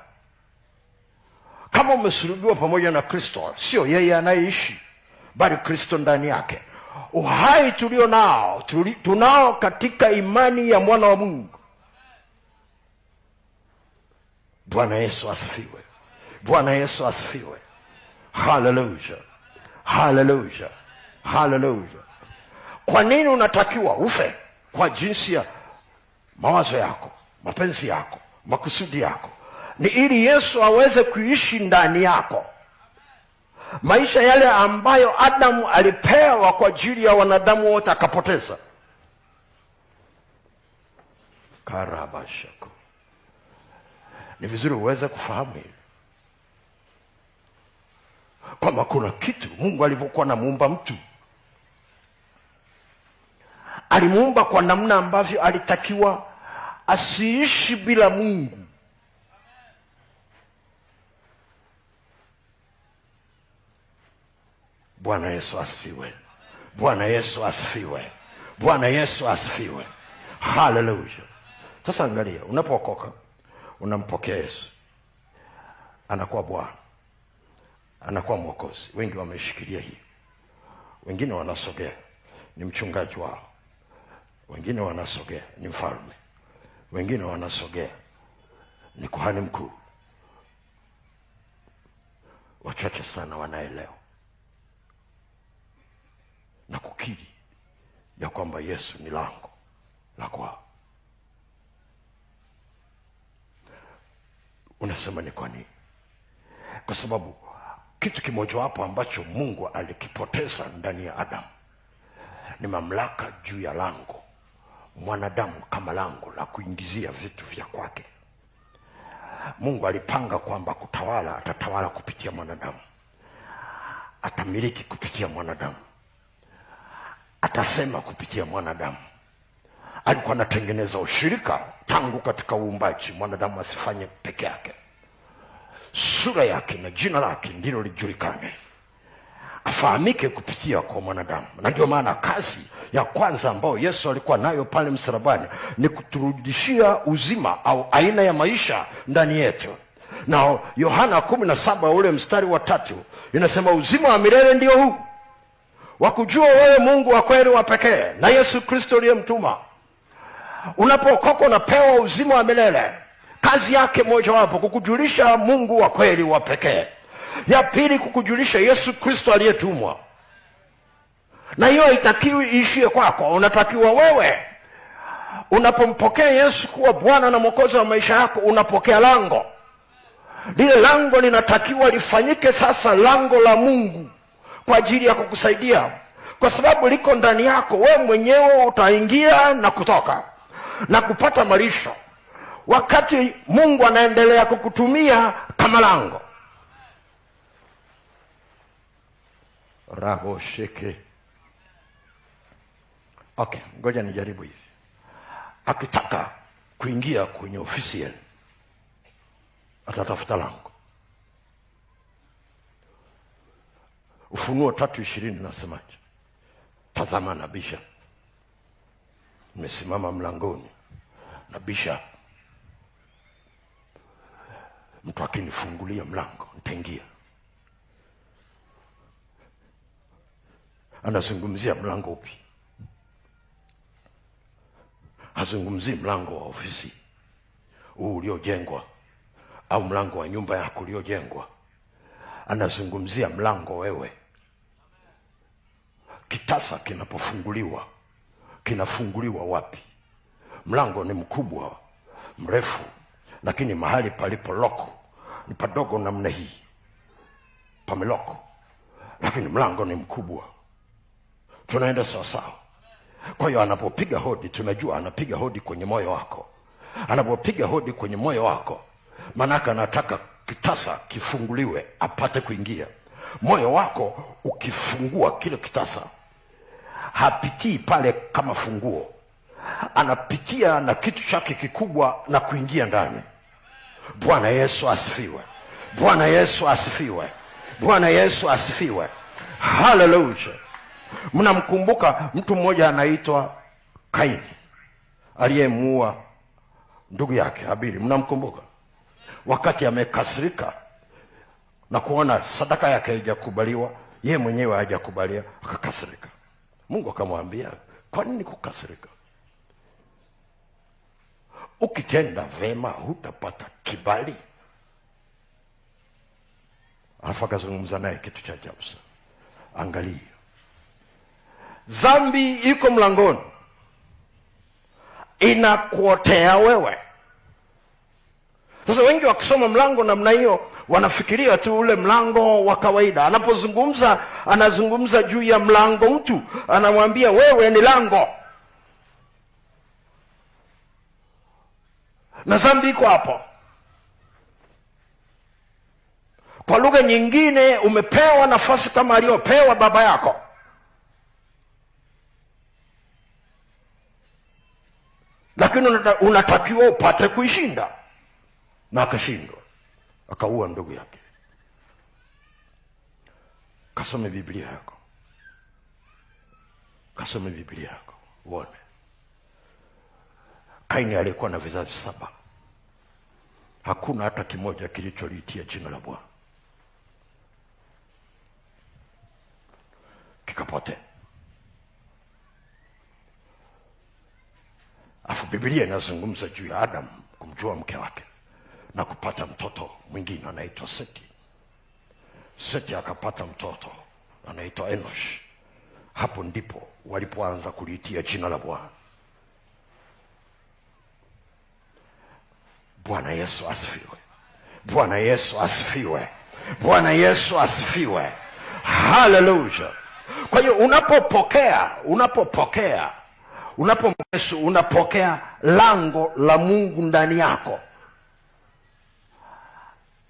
kama umesulubiwa pamoja na Kristo, sio yeye anayeishi, bali Kristo ndani yake. Uhai tulio nao, tunao katika imani ya mwana wa Mungu. Bwana Yesu asifiwe. Bwana Yesu asifiwe. Hallelujah. Hallelujah. Hallelujah. Kwa nini unatakiwa ufe? Kwa jinsi ya mawazo yako, mapenzi yako, makusudi yako. Ni ili Yesu aweze kuishi ndani yako. Maisha yale ambayo Adamu alipewa kwa ajili ya wanadamu wote akapoteza. Karabashako. Ni vizuri uweze kufahamu hili. Kwa Kwamba kuna kitu Mungu alivyokuwa anamuumba mtu, alimuumba kwa namna ambavyo alitakiwa asiishi bila Mungu. Bwana Yesu asifiwe. Bwana Yesu asifiwe. Bwana Yesu asifiwe. Hallelujah. Sasa angalia, unapookoka unampokea Yesu, anakuwa Bwana, anakuwa Mwokozi. Wengi wameshikilia hii, wengine wanasogea ni mchungaji wao, wengine wanasogea ni mfalme, wengine wanasogea ni kuhani mkuu. Wachache sana wanaelewa na kukiri ya kwamba Yesu ni lango la kwao. Unasema ni kwa nini? Kwa sababu kitu kimojawapo ambacho Mungu alikipoteza ndani ya Adam ni mamlaka juu ya lango. Mwanadamu kama lango la kuingizia vitu vya kwake. Mungu alipanga kwamba kutawala, atatawala kupitia mwanadamu, atamiliki kupitia mwanadamu, atasema kupitia mwanadamu. Alikuwa anatengeneza ushirika tangu katika uumbaji, mwanadamu asifanye peke yake. Sura yake na jina lake ndilo lijulikane, afahamike kupitia kwa mwanadamu. Na ndio maana kazi ya kwanza ambayo Yesu alikuwa nayo pale msalabani ni kuturudishia uzima au aina ya maisha ndani yetu. Na Yohana 17 ule mstari wa 3 inasema uzima wa milele ndio huu, wakujua wewe Mungu wa kweli wa pekee na Yesu Kristo uliyemtuma. Unapookoka unapewa uzima wa milele. Kazi yake mojawapo kukujulisha Mungu wa kweli wa pekee. Ya pili kukujulisha Yesu Kristo aliyetumwa. Na hiyo haitakiwi iishie kwako. Unatakiwa wewe unapompokea Yesu kuwa Bwana na Mwokozi wa maisha yako, unapokea lango. Lile lango linatakiwa lifanyike sasa lango la Mungu kwa ajili ya kukusaidia, kwa sababu liko ndani yako. Wewe mwenyewe utaingia na kutoka na kupata malisho, wakati Mungu anaendelea kukutumia kama lango. Rabo sheke. Okay, ngoja nijaribu hivi. Akitaka kuingia kwenye ofisi yenu atatafuta lango. Ufunuo 3:20 nasemaje? Tazama nabisha, nimesimama mlangoni nabisha, mtu akinifungulia mlango nitaingia. Anazungumzia mlango upi? Hazungumzii mlango wa ofisi huu uliojengwa au mlango wa nyumba yako uliojengwa. Anazungumzia mlango wewe. Kitasa kinapofunguliwa, kinafunguliwa wapi? Mlango ni mkubwa, mrefu, lakini mahali palipo loko ni padogo namna hii, pameloko, lakini mlango ni mkubwa. Tunaenda sawa sawa. Kwa hiyo anapopiga hodi, tunajua anapiga hodi kwenye moyo wako. Anapopiga hodi kwenye moyo wako, manaka anataka kitasa kifunguliwe apate kuingia. Moyo wako ukifungua kile kitasa, hapitii pale kama funguo, anapitia na kitu chake kikubwa na kuingia ndani. Bwana Yesu asifiwe. Bwana Yesu asifiwe. Bwana Yesu asifiwe. Hallelujah. Mnamkumbuka mtu mmoja anaitwa Kaini aliyemuua ndugu yake Habili? Mnamkumbuka? Wakati amekasirika na kuona sadaka yake haijakubaliwa, yeye mwenyewe hajakubalia, akakasirika. Mungu akamwambia, kwa nini kukasirika? Ukitenda vema hutapata kibali. Alafu akazungumza naye kitu cha ajabu sana. Angalia, dhambi iko mlangoni, inakuotea wewe. Sasa wengi wakisoma mlango namna hiyo wanafikiria tu ule mlango wa kawaida. Anapozungumza anazungumza juu ya mlango mtu, anamwambia wewe ni lango, na dhambi iko hapo. Kwa lugha nyingine, umepewa nafasi kama aliyopewa baba yako. Lakini unatakiwa upate kuishinda. Na akashindwa, akaua ndugu yake. Kasome Biblia yako. Kasome Biblia yako uone. Kaini alikuwa na vizazi 7. Hakuna hata kimoja kilicholiitia jina la Bwana. Kikapotea. Afu Biblia inazungumza juu ya Adam kumjua mke wake na kupata mtoto mwingine anaitwa Seti. Seti akapata mtoto anaitwa Enosh. Hapo ndipo walipoanza kuliitia jina la Bwana. Bwana Yesu asifiwe. Bwana Yesu asifiwe. Bwana Yesu asifiwe. Hallelujah. Kwa hiyo unapopokea lango la Mungu ndani yako,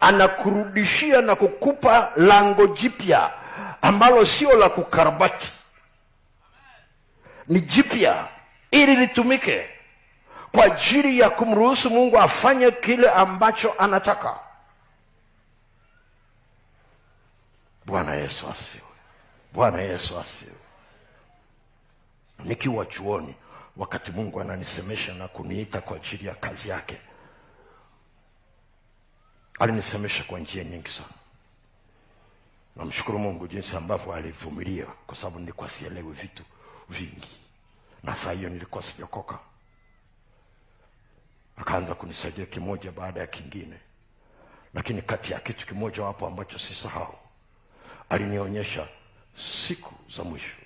anakurudishia na kukupa lango jipya ambalo sio la kukarabati. Ni jipya ili litumike kwa ajili ya kumruhusu Mungu afanye kile ambacho anataka. Bwana Yesu asifiwe. Bwana Yesu asifiwe. Nikiwa chuoni, wakati Mungu ananisemesha na kuniita kwa ajili ya kazi yake, alinisemesha kwa njia nyingi sana. Namshukuru Mungu jinsi ambavyo alivumilia, kwa sababu nilikuwa sielewi vitu vingi. Na saa hiyo nilikuwa sijaokoka. Akaanza kunisaidia kimoja baada ya kingine. Lakini kati ya kitu kimoja hapo ambacho sisahau, alinionyesha siku za mwisho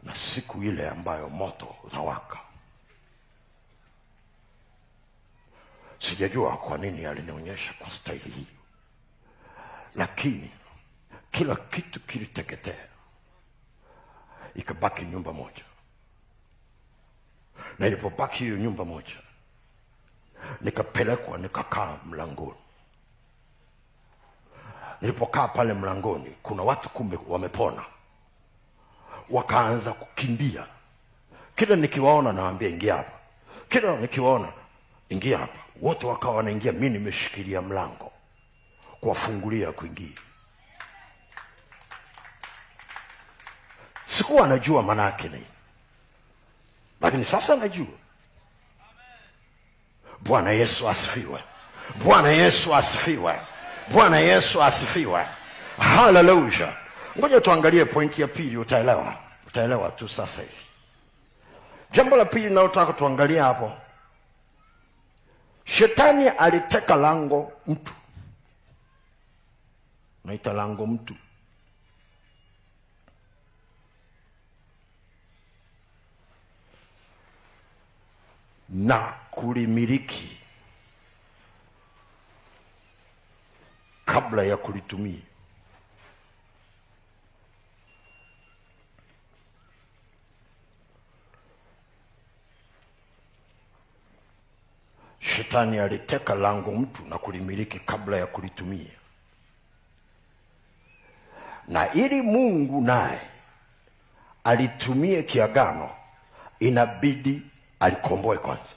na siku ile ambayo moto utawaka. Sijajua kwa nini alinionyesha kwa staili hii, lakini kila kitu kiliteketea, ikabaki nyumba moja. Na ilipobaki hiyo nyumba moja, nikapelekwa nikakaa mlangoni. Nilipokaa pale mlangoni, kuna watu kumbe wamepona, wakaanza kukimbia. Kila nikiwaona nawaambia ingia hapa, kila nikiwaona ingia hapa. Wote wakawa wanaingia, mimi nimeshikilia mlango kuwafungulia kuingia. Sikuwa najua maana yake nini, lakini sasa najua. Bwana Yesu asifiwe. Bwana Yesu asifiwe. Bwana Yesu asifiwe. Hallelujah. Ngoja tuangalie pointi ya pili, utaelewa. Utaelewa tu sasa hivi. Jambo la pili ninalotaka tuangalie hapo, Shetani aliteka lango mtu. Naita lango mtu. Na kulimiliki kabla ya kulitumia. Shetani aliteka lango mtu na kulimiliki kabla ya kulitumia. Na ili Mungu naye alitumie kiagano, inabidi alikomboe kwanza.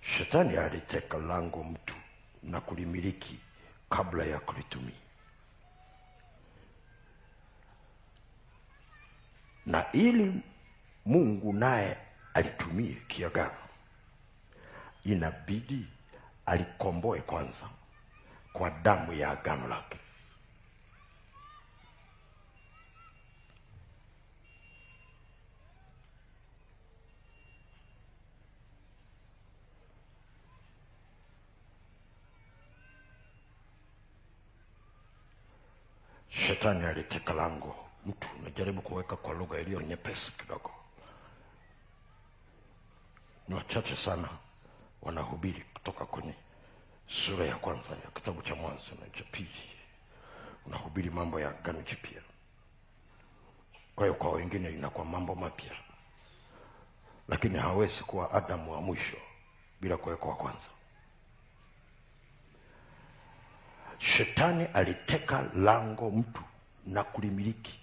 Shetani aliteka lango mtu na kulimiliki kabla ya kulitumia. Na ili Mungu naye alitumie kiagano, inabidi alikomboe kwanza kwa damu ya agano lake. Shetani aliteka lango mtu. Najaribu kuweka kwa lugha iliyo nyepesi kidogo. Ni wachache sana wanahubiri kutoka kwenye sura ya kwanza ya kitabu cha Mwanzo na cha pili. Unahubiri mambo ya Agano Jipya. Kwa hiyo kwa wengine inakuwa mambo mapya. Lakini hawezi kuwa Adamu wa mwisho bila kuwekwa kwanza. Shetani aliteka lango mtu na kulimiliki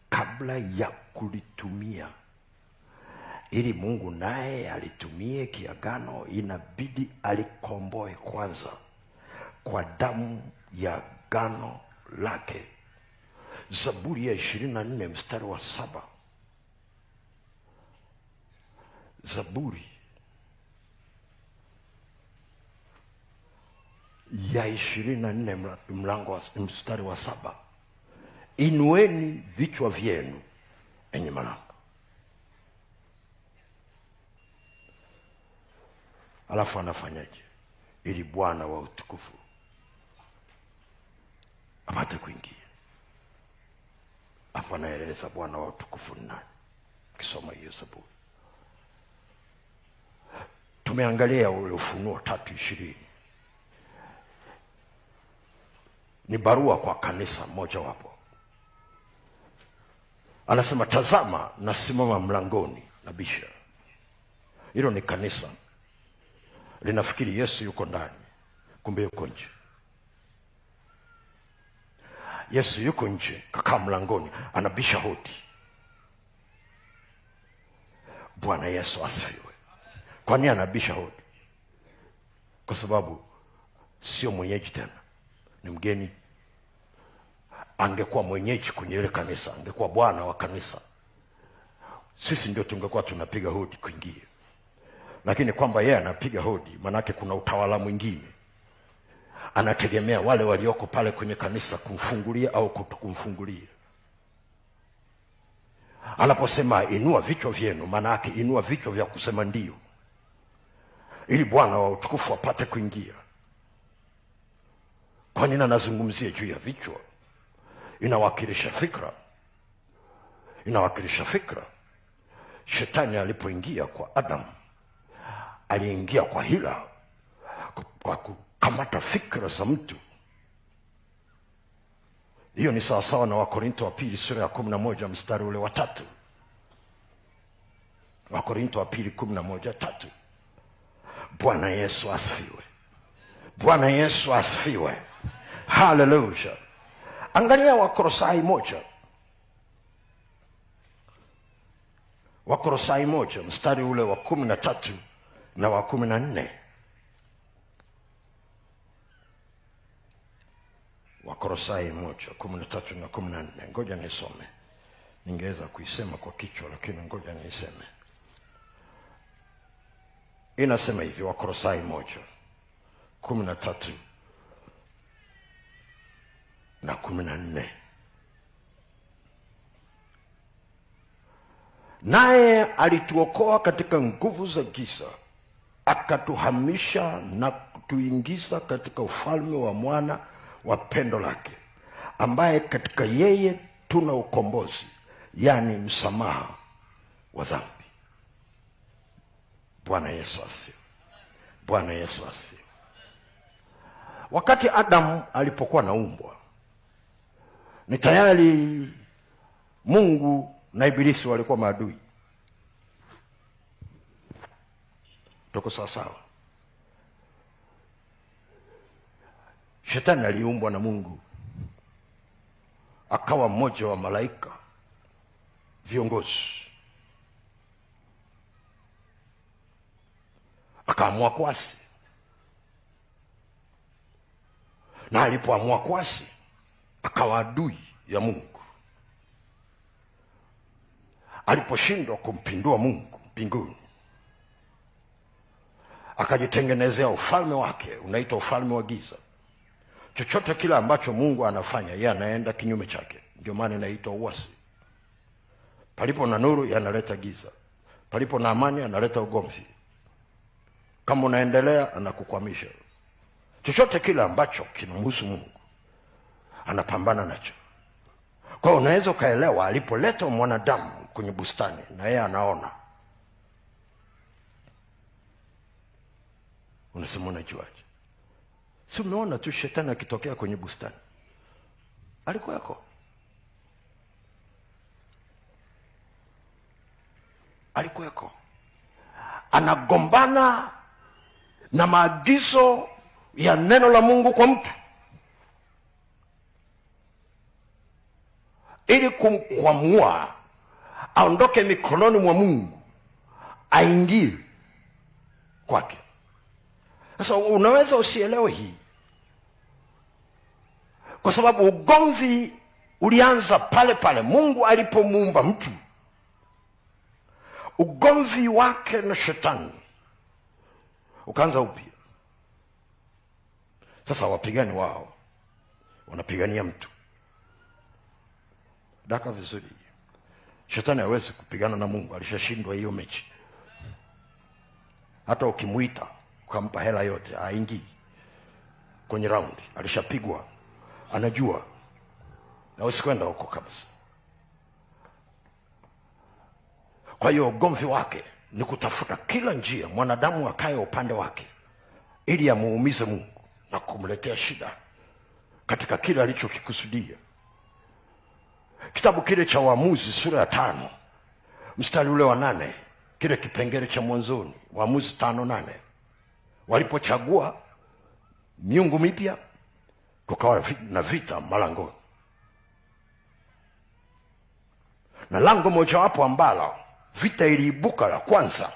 kabla ya kulitumia. Ili Mungu naye alitumie kiagano, inabidi alikomboe kwanza kwa damu ya agano lake. Zaburi ya 24 mstari wa 7. Zaburi ya 24 mlango wa mstari wa 7. Inueni vichwa vyenu enyi malango. Alafu anafanyaje? Ili Bwana wa utukufu apate kuingia. Alafu anaeleza Bwana wa utukufu ni nani. Kisoma hiyo Zaburi. Tumeangalia ule Ufunuo 3:20. Ni barua kwa kanisa moja wapo. Anasema, tazama nasimama mlangoni nabisha. Hilo ni kanisa. Linafikiri Yesu yuko ndani, kumbe yuko nje. Yesu yuko nje, kakaa mlangoni, anabisha hodi. Bwana Yesu asifiwe. Kwa nini anabisha hodi? Kwa sababu sio mwenyeji tena, ni mgeni. Angekuwa mwenyeji kwenye ile kanisa, angekuwa bwana wa kanisa, sisi ndio tungekuwa tunapiga hodi kuingia. Lakini kwamba yeye anapiga hodi, manake kuna utawala mwingine. Anategemea wale walioko pale kwenye kanisa kumfungulia au kutokumfungulia. Anaposema inua vichwa vyenu, manake inua vichwa vya kusema ndio, ili Bwana wa utukufu apate kuingia. Kwa nini anazungumzia juu ya vichwa? Inawakilisha fikra. Inawakilisha fikra. Shetani alipoingia kwa Adam, aliingia kwa hila, kwa kukamata fikra za mtu. Hiyo ni sawasawa na Wakorinto wa pili sura ya 11 mstari ule wa 3. Wakorinto wa pili 11:3. Bwana Yesu asifiwe. Bwana Yesu asifiwe. Hallelujah. Angalia Wakolosai 1. Wakolosai 1 mstari ule wa 13 na wa 14. Wakolosai 1:13 na 14. Ngoja nisome. Ningeweza kuisema kwa kichwa, lakini ngoja niseme. Inasema hivi, Wakolosai 1:13 na 14. Naye alituokoa katika nguvu za giza, akatuhamisha na kutuingiza katika ufalme wa mwana wa pendo lake, ambaye katika yeye tuna ukombozi, yani msamaha wa dhambi. Bwana Yesu asifiwe. Bwana Yesu asifiwe. Wakati Adam alipokuwa naumbwa, ni tayari Mungu na Ibilisi walikuwa maadui. Tuko sawa sawa. Shetani aliumbwa na Mungu, akawa mmoja wa malaika viongozi. Akaamua kuasi. Na alipoamua kuasi, akawa adui ya Mungu. Aliposhindwa kumpindua Mungu mbinguni, akajitengenezea ufalme wake, unaitwa ufalme wa giza. Chochote kile ambacho Mungu anafanya, yeye anaenda kinyume chake. Ndio maana inaitwa uasi. Palipo na nuru, yeye analeta giza. Palipo na amani, analeta ugomvi. Kama unaendelea, anakukwamisha. Chochote kile ambacho kinamhusu Mungu, anapambana nacho. Kwa unaweza kaelewa alipoleta mwanadamu kwenye bustani, na yeye anaona. Unasema unajuaje? Si umeona tu shetani akitokea kwenye bustani. Alikuweko. Alikuweko. Anagombana na maagizo ya neno la Mungu kwa mtu ili kumkwamua aondoke mikononi mwa Mungu aingie kwake. Sasa unaweza usielewe hii, kwa sababu ugomvi ulianza pale pale Mungu alipomuumba mtu. Ugomvi wake na shetani ukaanza upya. Sasa wapigani wao wanapigania mtu. Daka vizuri. Shetani hawezi kupigana na Mungu, alishashindwa hiyo mechi. Hata ukimuita ukampa hela yote haingii kwenye round, alishapigwa, anajua. Na usikwenda huko kabisa. Kwa hiyo ugomvi wake ni kutafuta kila njia mwanadamu akae upande wake ili amuumize Mungu na kumletea shida katika kile alichokikusudia. Kitabu kile cha Waamuzi sura ya 5 mstari ule wa 8, kile kipengele cha mwanzoni, Waamuzi 5:8, walipochagua miungu mipya kukawa na vita malangoni. Na lango mojawapo ambalo vita iliibuka la kwanza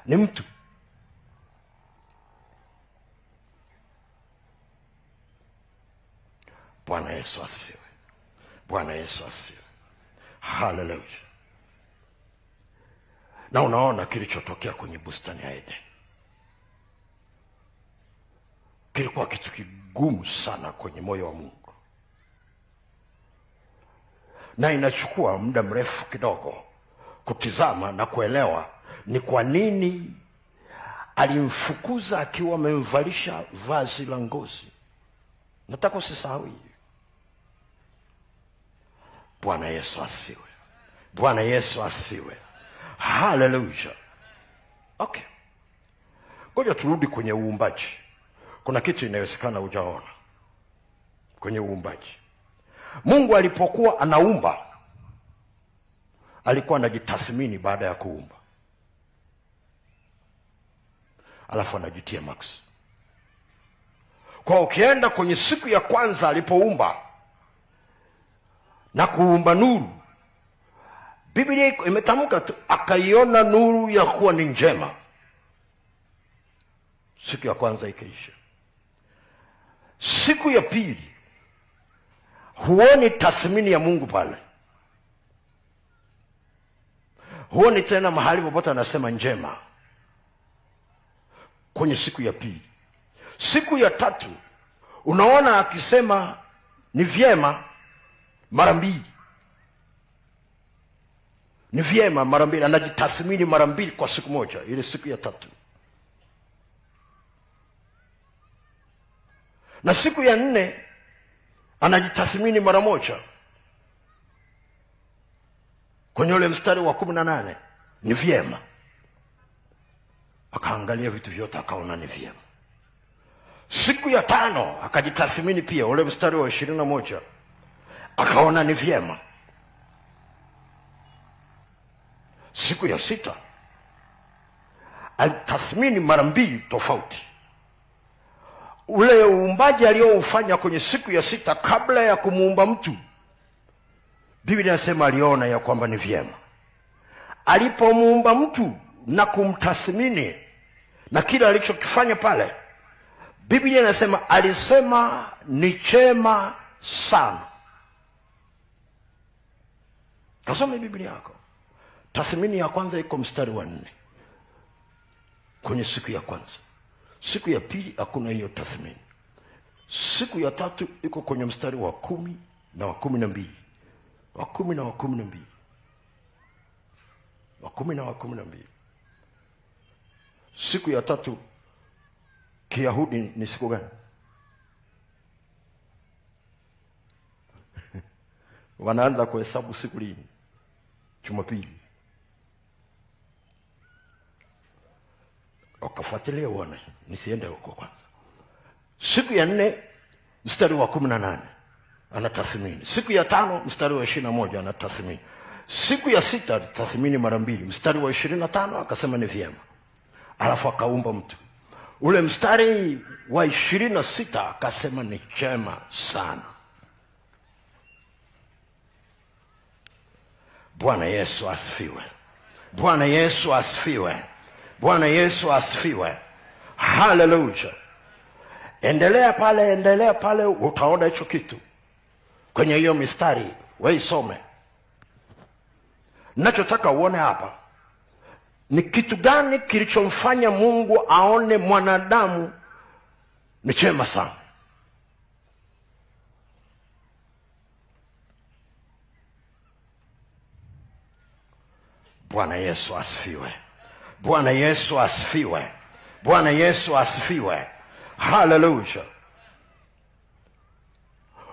ni mtu. Bwana Yesu asifiwe. Bwana Yesu asifiwe. Hallelujah. Na unaona kilichotokea kwenye bustani ya Eden. Kilikuwa kitu kigumu sana kwenye moyo wa Mungu. Na inachukua muda mrefu kidogo kutizama na kuelewa ni kwa nini alimfukuza akiwa amemvalisha vazi la ngozi. Nataka usisahau hii. Bwana Yesu asifiwe. Bwana Yesu asifiwe. Hallelujah. Okay. Ngoja turudi kwenye uumbaji. Kuna kitu inawezekana hujaona kwenye uumbaji. Mungu alipokuwa anaumba, alikuwa anajitathmini baada ya kuumba. Alafu anajitia max. Kwa ukienda kwenye siku ya kwanza alipoumba na kuumba nuru, Biblia imetamka tu, akaiona nuru ya kuwa ni njema. Siku ya kwanza ikaisha. Siku ya pili huoni tathmini ya Mungu pale. Huoni tena mahali popote anasema njema kwenye siku ya pili. Siku ya tatu unaona akisema ni vyema mara mbili. Ni vyema mara mbili, anajitathmini mara mbili kwa siku moja, ile siku ya tatu. Na siku ya nne anajitathmini mara moja. Kwenye ule mstari wa 18, ni vyema. Akaangalia vitu vyote akaona ni vyema. Siku ya tano akajitathmini pia, ule mstari wa 21, akaona ni vyema. Siku ya sita alitathmini mara mbili tofauti. Ule uumbaji alioufanya kwenye siku ya sita kabla ya kumuumba mtu, Biblia inasema aliona ya kwamba ni vyema. Alipomuumba mtu na kumtathmini na kila alichokifanya pale, Biblia inasema alisema ni chema sana. Kasome Biblia yako. Tathmini ya kwanza iko mstari wa 4 kwenye siku ya kwanza. Siku ya pili hakuna hiyo tathmini. Siku ya tatu iko kwenye mstari wa 10 na wa 12. Wa 10 na wa 12. Wa 10 na wa 12. Siku ya tatu Kiyahudi ni siku gani? Wanaanza kuhesabu siku lini? Jumapili. Wakafuatilia uone, nisiende huko kwanza. Siku ya 4 mstari wa 18 anatathmini. Siku ya 5 mstari wa 21 anatathmini. Siku ya sita alitathmini mara mbili. Mstari wa 25 akasema ni vyema, alafu akaumba mtu. Ule mstari wa 26 akasema ni chema sana. Bwana Yesu asifiwe. Bwana Yesu asifiwe. Bwana Yesu asifiwe. Haleluya. Endelea pale, endelea pale, utaona hicho kitu kwenye hiyo mistari, wewe isome. Nachotaka uone hapa ni kitu gani kilichomfanya Mungu aone mwanadamu ni chema sana. Bwana Yesu asifiwe. Bwana Yesu asifiwe. Bwana Yesu asifiwe. Haleluya.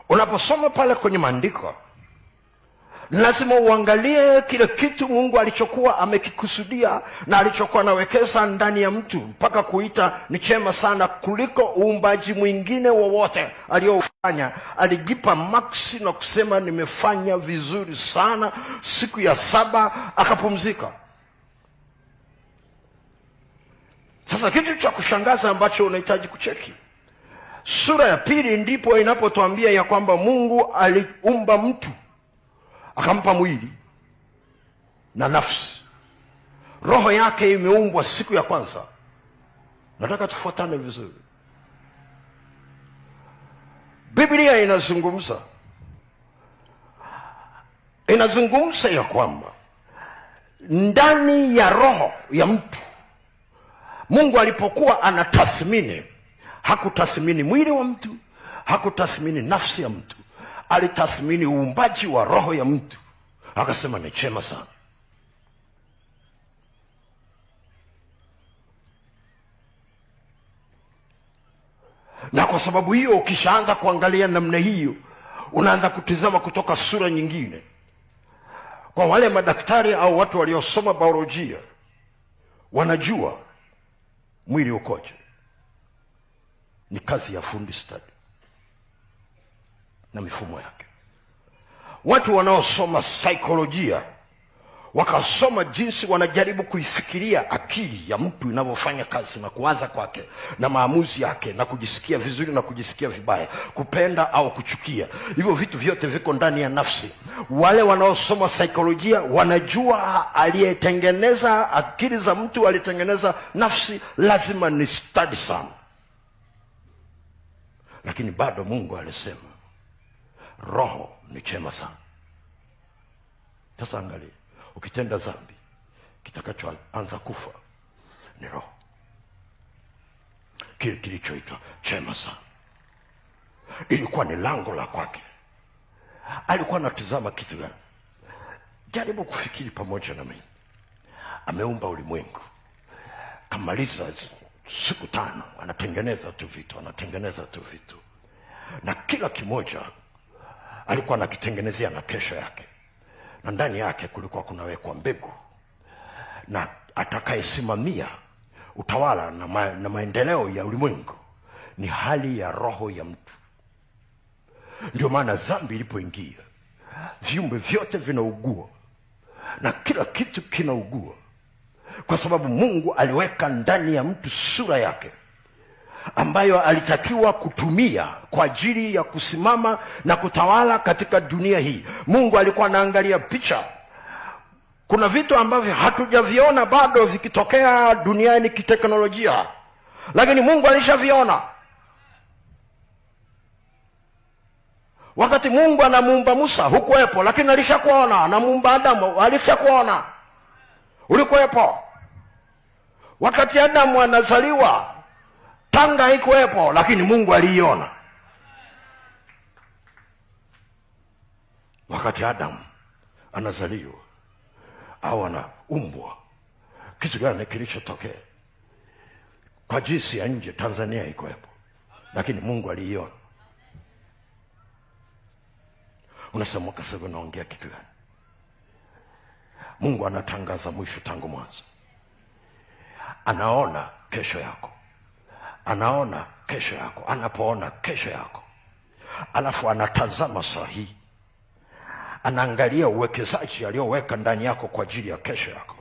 Unaposoma pale kwenye maandiko, lazima uangalie kile kitu Mungu alichokuwa amekikusudia na alichokuwa anawekeza ndani ya mtu mpaka kuita ni chema sana kuliko uumbaji mwingine wowote aliofanya. Alijipa maksi na kusema nimefanya vizuri sana. Siku ya saba akapumzika. Sasa kitu cha kushangaza ambacho unahitaji kucheki, sura ya 2 ndipo inapotuambia ya kwamba Mungu aliumba mtu akampa mwili na nafsi. Roho yake imeumbwa siku ya kwanza. Nataka tufuatane vizuri. Biblia inazungumza ya kwamba ndani ya roho ya mtu, Mungu alipokuwa anatathmini, hakutathmini mwili wa mtu, hakutathmini nafsi ya mtu, alitathmini uumbaji wa roho ya mtu, akasema ni chema sana. Na kwa sababu hiyo, ukishaanza kuangalia namna hiyo, unaanza kutizama kutoka sura nyingine. Kwa wale madaktari au watu waliosoma biolojia, wanajua mwili ukoje. Ni kazi ya fundi stadi na mifumo yake. Watu wanaosoma saikolojia wakasoma jinsi wanajaribu kuifikiria akili ya mtu inavyofanya kazi na kuwaza kwake na maamuzi yake na kujisikia vizuri na kujisikia vibaya, kupenda au kuchukia, hivyo vitu vyote viko ndani ya nafsi. Wale wanaosoma saikolojia wanajua aliyetengeneza akili za mtu, alitengeneza nafsi, lazima ni stadi sana. Lakini bado Mungu alisema roho ni chema sana. Sasa angalia, ukitenda dhambi, kitakachoanza kufa ni roho, kile kilichoitwa chema sana. Ilikuwa ni lango la kwake. Alikuwa anatizama kitu gani? Jaribu kufikiri pamoja na mimi. Ameumba ulimwengu, kamaliza siku 5, anatengeneza tu vitu, anatengeneza tu vitu, na kila kimoja alikuwa anakitengenezea na kesho yake, na ndani yake kulikuwa kunawekwa mbegu, na atakayesimamia utawala na maendeleo ya ulimwengu ni hali ya roho ya mtu. Ndio maana dhambi ilipoingia, viumbe vyote vinaugua na kila kitu kinaugua, kwa sababu Mungu aliweka ndani ya mtu sura yake ambayo alitakiwa kutumia kwa ajili ya kusimama na kutawala katika dunia hii. Mungu alikuwa anaangalia picha. Kuna vitu ambavyo hatujaviona bado vikitokea duniani kiteknolojia, lakini Mungu alishaviona. Wakati Mungu anamuumba Musa hukuwepo, lakini alishakuona. Anamuumba Adamu, alishakuona, ulikuwepo. Wakati Adamu anazaliwa, Tanga haikuwepo, lakini Mungu aliiona. Wakati Adamu anazaliwa au anaumbwa, kitu gani kilichotokea? Kwa jinsi ya nje Tanzania haikuwepo, lakini Mungu aliiona. Unasema Kasebe naongea kitu gani? Mungu anatangaza mwisho tangu mwanzo. Anaona kesho yako. Anaona kesho yako. Anapoona kesho yako, alafu anatazama sahihi, Anaangalia uwekezaji aliyoweka ndani yako kwa ajili ya kesho yako.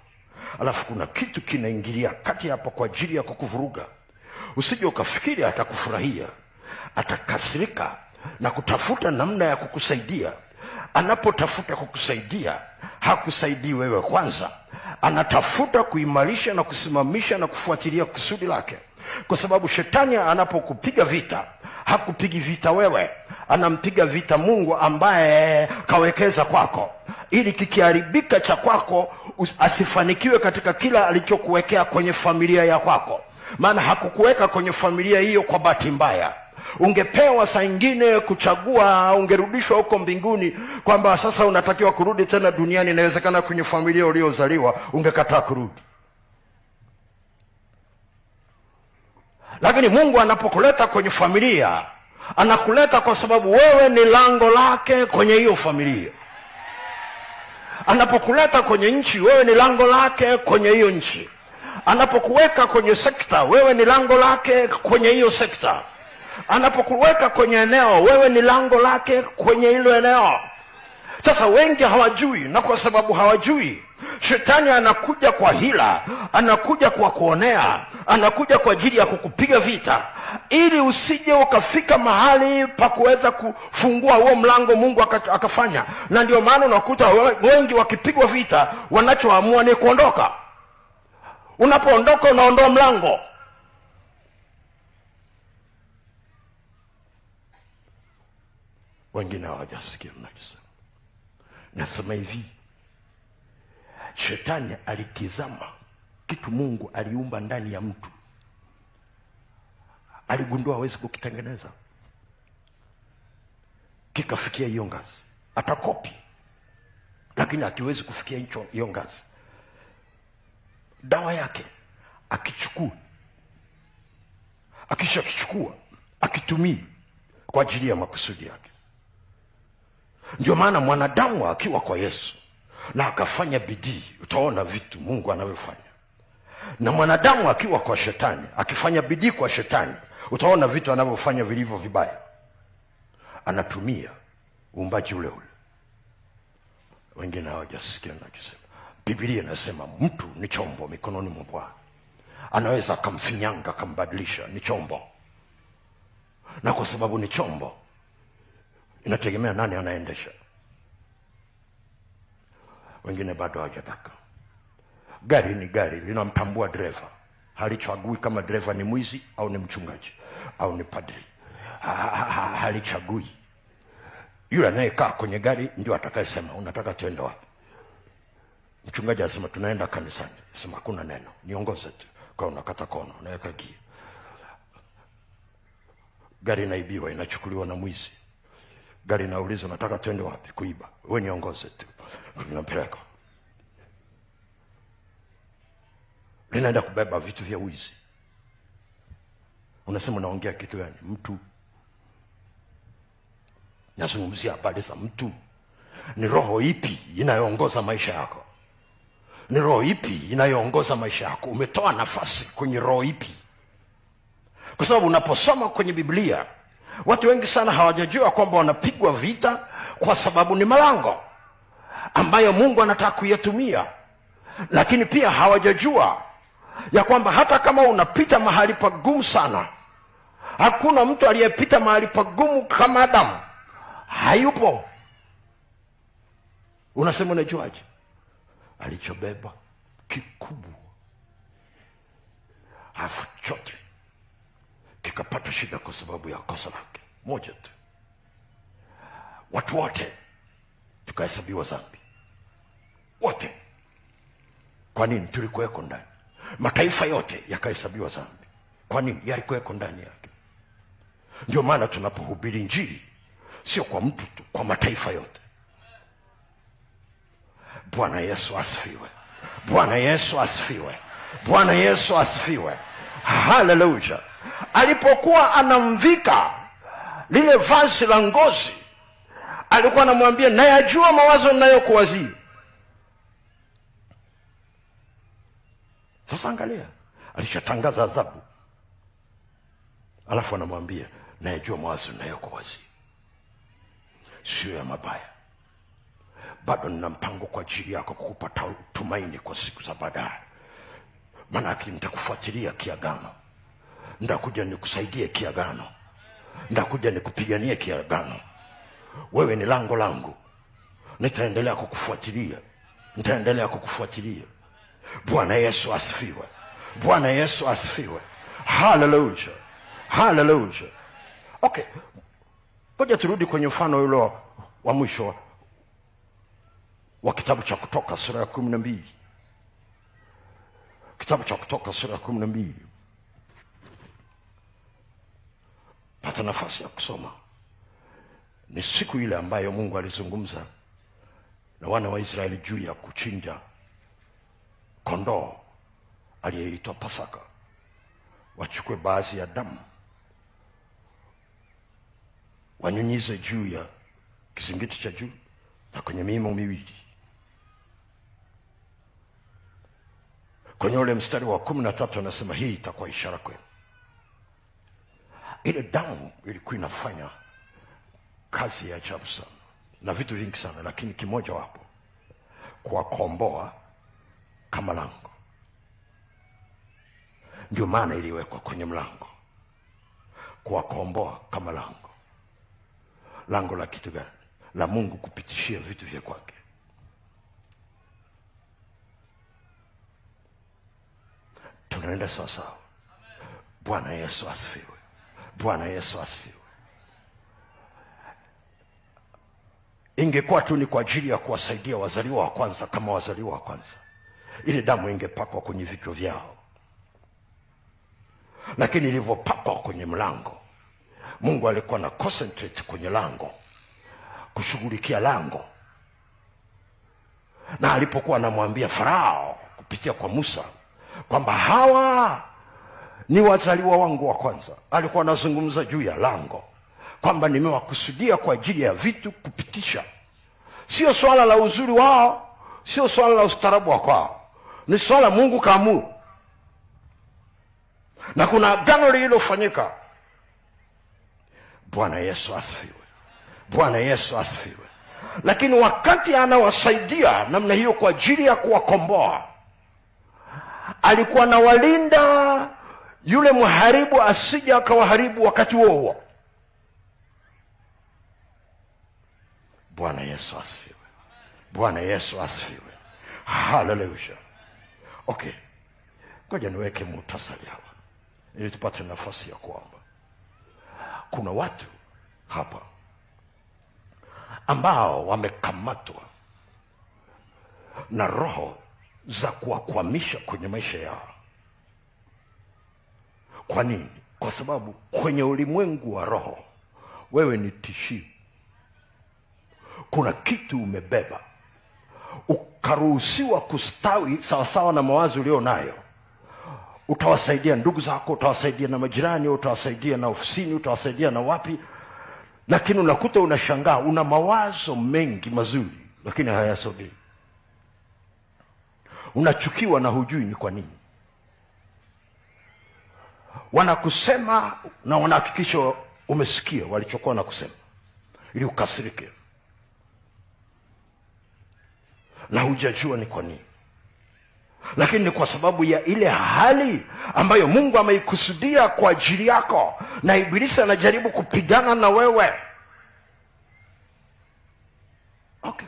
Alafu kuna kitu kinaingilia kati hapo kwa ajili ya kukuvuruga. Usije ukafikiri atakufurahia. Atakasirika na kutafuta namna ya kukusaidia. Anapotafuta kukusaidia, hakusaidii wewe kwanza. Anatafuta kuimarisha na kusimamisha na kufuatilia kusudi lake. Kwa sababu shetani anapokupiga vita, hakupigi vita wewe, anampiga vita Mungu ambaye kawekeza kwako, ili kikiharibika cha kwako asifanikiwe katika kila alichokuwekea kwenye familia ya kwako. Maana hakukuweka kwenye familia hiyo kwa bahati mbaya. Ungepewa saa nyingine kuchagua, ungerudishwa huko mbinguni kwamba sasa unatakiwa kurudi tena duniani, inawezekana kwenye familia uliozaliwa ungekataa kurudi. Lakini Mungu anapokuleta kwenye familia, anakuleta kwa sababu wewe ni lango lake kwenye hiyo familia. Anapokuleta kwenye nchi, wewe ni lango lake kwenye hiyo nchi. Anapokuweka kwenye sekta, wewe ni lango lake kwenye hiyo sekta. Anapokuweka kwenye eneo, wewe ni lango lake kwenye hilo eneo. Sasa wengi hawajui, na kwa sababu hawajui, shetani anakuja kwa hila, anakuja kwa kuonea, anakuja kwa ajili ya kukupiga vita, ili usije ukafika mahali pa kuweza kufungua huo mlango Mungu akafanya. Na ndio maana unakuta wengi wakipigwa vita, wanachoamua ni kuondoka. Unapoondoka unaondoa mlango. Wengine hawajasikia mnachosema. Nasema hivi, shetani alitizama kitu Mungu aliumba ndani ya mtu, aligundua hawezi kukitengeneza, kikafikia hiyo ngazi. Atakopi, lakini hakiwezi kufikia hiyo ngazi. Dawa yake akichukua, akishakichukua akitumia kwa ajili ya makusudi yake. Ndio maana mwanadamu akiwa kwa Yesu na akafanya bidii, utaona vitu Mungu anavyofanya. Na mwanadamu akiwa kwa shetani, akifanya bidii kwa shetani, utaona vitu anavyofanya vilivyo vibaya. Anatumia uumbaji ule ule. Wengine hawajasikia ninachosema. Biblia inasema mtu ni chombo mikononi mwa Bwana. Anaweza akamfinyanga, akambadilisha, ni chombo. Na kwa sababu ni chombo, inategemea nani anaendesha. Wengine bado hawajataka. Gari ni gari, linamtambua dereva. Halichagui kama dereva ni mwizi au ni mchungaji au ni padri. Halichagui. Yule anayekaa kwenye gari ndio atakayesema unataka tuende wapi. Mchungaji anasema tunaenda kanisani. Sema hakuna neno, niongoze tu. Kwa unakata kona, unaweka gia. Gari inaibiwa, inachukuliwa na mwizi. Gari inauliza unataka tuende wapi? Kuiba. Wewe niongoze tu. Tunapeleka. Linaenda kubeba vitu vya wizi. Unasema unaongea kitu gani? Mtu. Nazungumzia habari za mtu. Ni roho ipi inayoongoza maisha yako? Ni roho ipi inayoongoza maisha yako? Umetoa nafasi kwenye roho ipi? Kwa sababu unaposoma kwenye Biblia, watu wengi sana hawajajua kwamba wanapigwa vita kwa sababu ni malango ambayo Mungu anataka kuyatumia. Lakini pia hawajajua ya kwamba hata kama unapita mahali pagumu sana, hakuna mtu aliyepita mahali pagumu kama Adamu. Hayupo. Unasema unajuaje? Alichobeba kikubwa, afu chote kikapata shida kwa sababu ya kosa lake moja tu. Watu wote tukahesabiwa dhambi, wote. Kwa nini? Tulikuweko ndani. Mataifa yote yakahesabiwa dhambi. Kwa nini? Yalikuweko ndani yake. Ndio maana tunapohubiri Injili sio kwa mtu tu, kwa mataifa yote. Bwana Yesu asifiwe. Bwana Yesu asifiwe. Bwana Yesu asifiwe. Haleluya. Alipokuwa anamvika lile vazi la ngozi, alikuwa anamwambia nayajua mawazo ninayokuwazia. Sasa angalia, alishatangaza adhabu, alafu anamwambia nayajua mawazo ninayokuwazia, sio ya mabaya. Bado nina mpango kwa ajili yako kukupa tumaini kwa siku za baadaye. Maanake nitakufuatilia kiagano, nitakuja nikusaidie kiagano, nitakuja nikupiganie kiagano. Wewe ni lango langu, nitaendelea kukufuatilia, nitaendelea kukufuatilia. Bwana Yesu asifiwe. Bwana Yesu asifiwe. Haleluya, haleluya. Okay, ngoja turudi kwenye mfano yule wa mwisho wa kitabu cha Kutoka sura ya 12. Kitabu cha Kutoka sura ya 12. Pata nafasi ya kusoma. Ni siku ile ambayo Mungu alizungumza na wana wa Israeli juu ya kuchinja kondoo aliyeitwa Pasaka. Wachukue baadhi ya damu wanyunyize juu ya kizingiti cha juu na kwenye miimo miwili. Kwenye ule mstari wa 13 anasema hii itakuwa ishara kwenu. Ile damu ilikuwa inafanya kazi ya ajabu sana na vitu vingi sana, lakini kimoja wapo kuwakomboa kama lango. Ndio maana iliwekwa kwenye mlango, kuwakomboa kama lango. Lango la kitu gani? La Mungu kupitishia vitu vya kwake. Tunaenda sawa sawa. Bwana Yesu asifiwe. Bwana Yesu asifiwe. Ingekuwa tu ni kwa ajili ya kuwasaidia wazaliwa wa kwanza kama wazaliwa wa kwanza, ile damu ingepakwa kwenye vichwa vyao. Lakini ilivyopakwa kwenye mlango, Mungu alikuwa na concentrate kwenye lango, kushughulikia lango. Na alipokuwa anamwambia Farao kupitia kwa Musa kwamba hawa ni wazaliwa wangu wa kwanza, alikuwa anazungumza juu ya lango, kwamba nimewakusudia kwa ajili ya vitu kupitisha. Sio swala la uzuri wao, sio swala la ustaarabu wa kwao, ni swala Mungu kaamuru. Na kuna agano lililofanyika. Bwana Yesu asifiwe. Bwana Yesu asifiwe. Lakini wakati anawasaidia namna hiyo kwa ajili ya kuwakomboa, alikuwa anawalinda yule mharibu asije akawaharibu wakati huo huo. Bwana Yesu asifiwe. Bwana Yesu asifiwe. Haleluya. Okay, ngoja niweke muhtasari hapa ili tupate nafasi ya kuomba. Kuna watu hapa ambao wamekamatwa na roho za kuwakwamisha kwenye maisha yao. Kwa nini? Kwa sababu kwenye ulimwengu wa roho wewe ni tishio. Kuna kitu umebeba, ukaruhusiwa kustawi sawasawa na mawazo ulio nayo. Utawasaidia ndugu zako, utawasaidia na majirani, utawasaidia na ofisini, utawasaidia na wapi, lakini unakuta unashangaa, una mawazo mengi mazuri lakini hayasogei. Unachukiwa na hujui ni kwa nini. Wanakusema na wanahakikisha umesikia walichokuwa wanakusema ili ukasirike, na hujajua ni kwa nini. Lakini ni kwa sababu ya ile hali ambayo Mungu ameikusudia kwa ajili yako, na ibilisi anajaribu kupigana na wewe. Okay,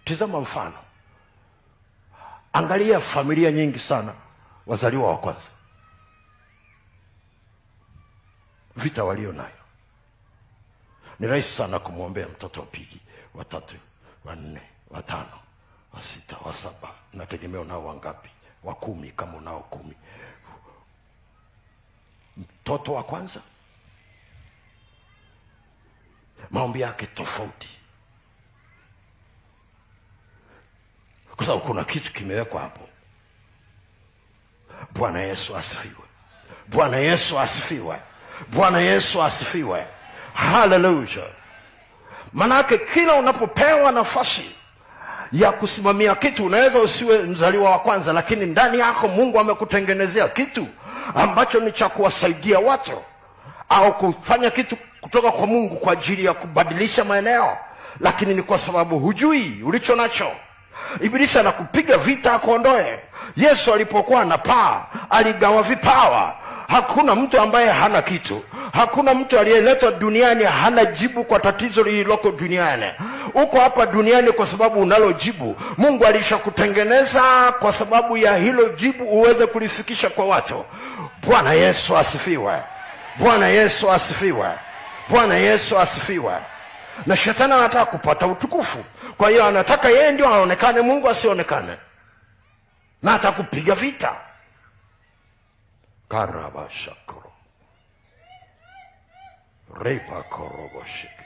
tizama mfano. Angalia familia nyingi sana, wazaliwa wa kwanza, vita walio nayo. Ni rahisi sana kumwombea mtoto wa pili, wa tatu, wa nne, wa tano, wa sita, wa saba, nategemea unao wangapi, wa 10 kama unao 10. Mtoto wa kwanza maombi yake tofauti, kwa sababu kuna kitu kimewekwa hapo. Bwana Yesu asifiwe. Bwana Yesu asifiwe. Bwana Yesu asifiwe. Haleluya. Manake kila unapopewa nafasi ya kusimamia kitu, unaweza usiwe mzaliwa wa kwanza, lakini ndani yako Mungu amekutengenezea kitu ambacho ni cha kuwasaidia watu au kufanya kitu kutoka kwa Mungu kwa ajili ya kubadilisha maeneo. lakini ni kwa sababu hujui ulicho nacho. Ibilisi anakupiga vita akuondoe. Yesu alipokuwa anapaa aligawa vipawa. Hakuna mtu ambaye hana kitu. Hakuna mtu aliyeletwa duniani hana jibu kwa tatizo lililoko duniani. Uko hapa duniani kwa sababu unalo jibu. Mungu alishakutengeneza kwa sababu ya hilo jibu uweze kulifikisha kwa watu. Bwana Yesu asifiwe. Bwana Yesu asifiwe. Bwana Yesu asifiwe. Na shetani anataka kupata utukufu. Kwa hiyo anataka yeye ndio aonekane, Mungu asionekane. Na atakupiga vita. Karabashakoro. Repa koroboshiki.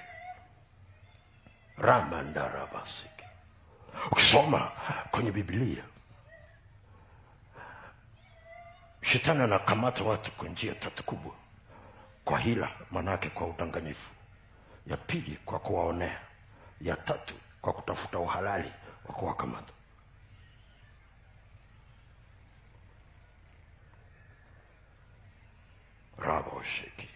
Ramandarabasiki. Ukisoma kwenye Biblia, shetani anakamata watu kwa njia tatu kubwa. Kwa hila, manake kwa udanganyifu. Ya pili, kwa kuwaonea. Ya tatu, kwa kutafuta uhalali wa kuwakamata. Raboshiki.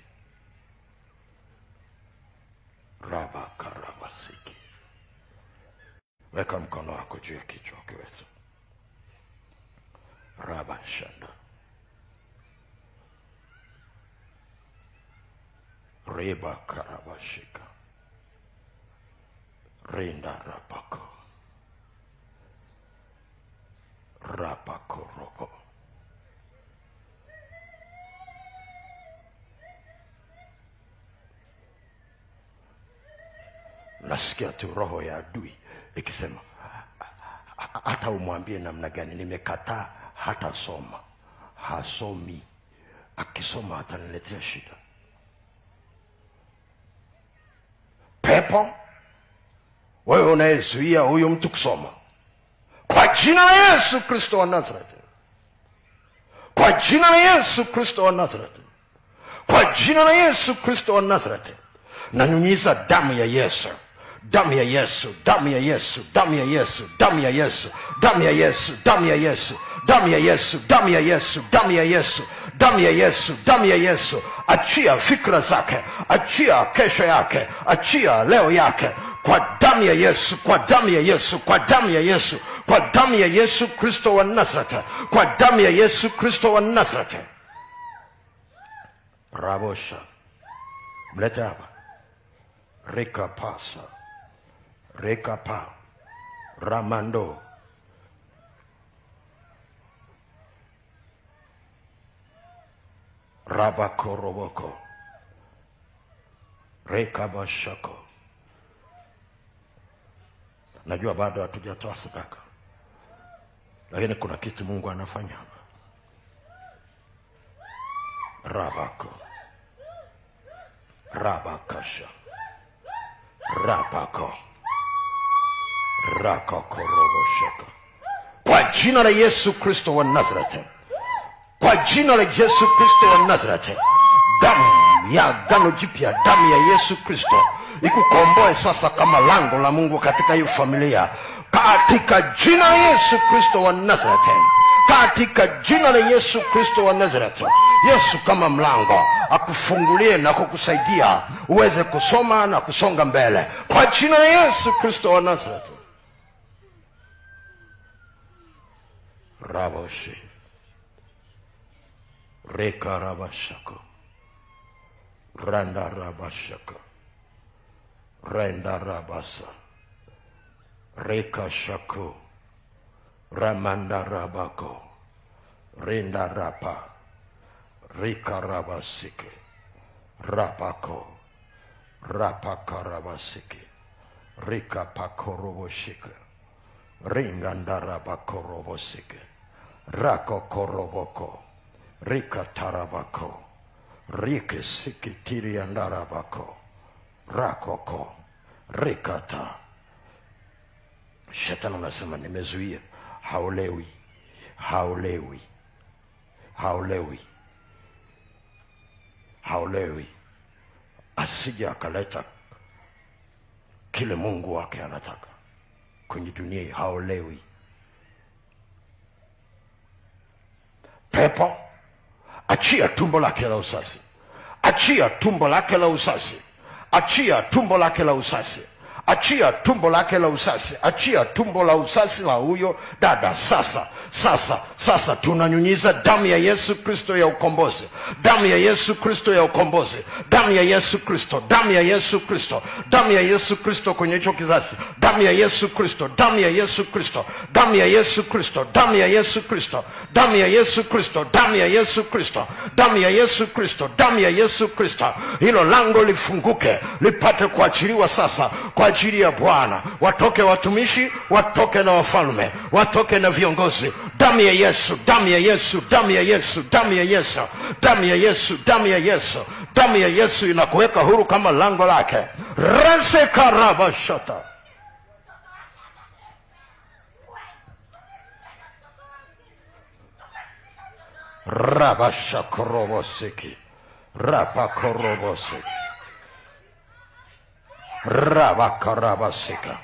Rabakarabasiki. Weka mkono wako juu ya kichwa ukiweza. Rabashanda. Reba karabashika. Rinda rapako. Rapako robo. Nasikia tu roho ya adui ikisema, hata umwambie namna gani, nimekataa, hata soma. Hasomi. Akisoma ataniletea shida. Pepo, wewe unayezuia huyu mtu kusoma, kwa jina la Yesu Kristo wa Nazareti, kwa jina la Yesu Kristo wa Nazareti, kwa jina la Yesu Kristo wa Nazareti, nanyunyiza damu ya Yesu. Damu ya Yesu, damu ya Yesu, damu ya Yesu, damu ya Yesu, damu ya Yesu, damu ya Yesu, damu ya Yesu, damu ya Yesu, damu ya Yesu, damu ya Yesu, damu ya Yesu. Achia fikra zake, achia kesho yake, achia leo yake, kwa damu ya Yesu, kwa damu ya Yesu, kwa damu ya Yesu, kwa damu ya Yesu Kristo wa Nazareti, kwa damu ya Yesu Kristo wa Nazareti. Rabosha, mlete hapa. Reka pasa, reka pa, ramando. Rabakoroboko, rekabashako. Najua bado hatujatoa sadaka, lakini kuna kitu Mungu anafanya hapa. Rabako, rabakasha, rabako, rakakoroboshaka. Kwa jina la Yesu Kristo wa Nazareti, kwa jina la Yesu Kristo wa Nazareti, damu ya agano jipya, damu ya Yesu Kristo ikukomboe sasa kama lango la Mungu katika hiyo familia, katika jina la Yesu Kristo wa Nazareti, katika jina la Yesu Kristo wa Nazareti. Yesu kama mlango akufungulie na kukusaidia uweze kusoma na kusonga mbele, kwa jina la Yesu Kristo wa Nazareti. Raboshi Reka rabashako, randa rabashako, renda rabasa, reka shako, ramanda rabako, renda rapa, reka rabasike, rapako, rapaka rabasike, reka pakoroboshike, ringanda rabakorobosike, rakokoroboko, Rika tarabako, rike sikitiri andarabako, rakoko, rikata. Shetani anasema nimezuia. Haolewi, haolewi, haolewi, haolewi. Asije akaleta kile Mungu wake anataka kwenye dunia. Haolewi. Pepo, achia tumbo lake la uzazi, achia tumbo lake la uzazi, achia tumbo lake la uzazi, Achia tumbo lake la uzazi, achia tumbo la uzazi la huyo dada sasa. Sasa, sasa tunanyunyiza damu ya Yesu Kristo ya ukombozi, damu ya Yesu Kristo ya ukombozi, damu ya Yesu Kristo, damu ya Yesu Kristo, damu ya Yesu Kristo kwenye hicho kizazi, damu ya Yesu Kristo, damu ya Yesu Kristo, damu ya Yesu Kristo, damu ya Yesu Kristo, damu ya Yesu Kristo, damu ya Yesu Kristo, damu ya Yesu Kristo, damu ya Yesu Kristo. Hilo lango lifunguke, lipate kuachiliwa sasa kwa ajili ya Bwana. Watoke watumishi, watoke na wafalme, watoke na viongozi. Damu ya Yesu, damu ya Yesu, damu ya Yesu, damu ya Yesu, damu ya Yesu, damu ya Yesu, damu ya Yesu inakuweka huru kama lango lake. Rase karabashata. Rabashakorobosiki. Rapakorobosiki. Rabakarabasika.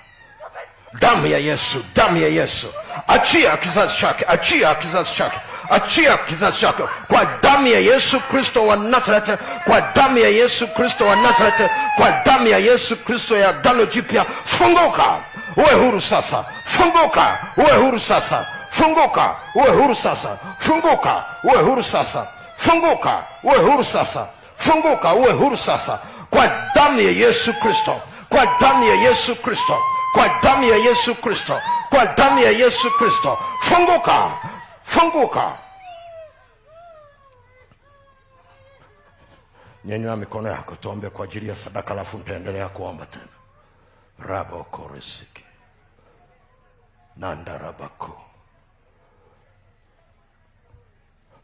Damu ya Yesu, damu ya Yesu. Achia kizazi chake, achia kizazi chake, achia kizazi chake kwa damu ya Yesu Kristo wa Nazareth, kwa damu ya Yesu Kristo wa Nazareth, kwa damu ya Yesu Kristo ya agano jipya. Funguka, uwe huru sasa. Funguka, uwe huru sasa. Funguka, uwe huru sasa. Funguka, uwe huru sasa. Funguka, uwe huru sasa. Funguka, uwe huru sasa kwa damu ya Yesu Kristo, kwa damu ya Yesu Kristo, kwa damu ya Yesu Kristo, kwa damu ya Yesu Kristo. Funguka, funguka. Nyanyua mikono yako, tuombe kwa ajili ya sadaka, alafu nitaendelea kuomba tena. Rabo korisiki nandarabako.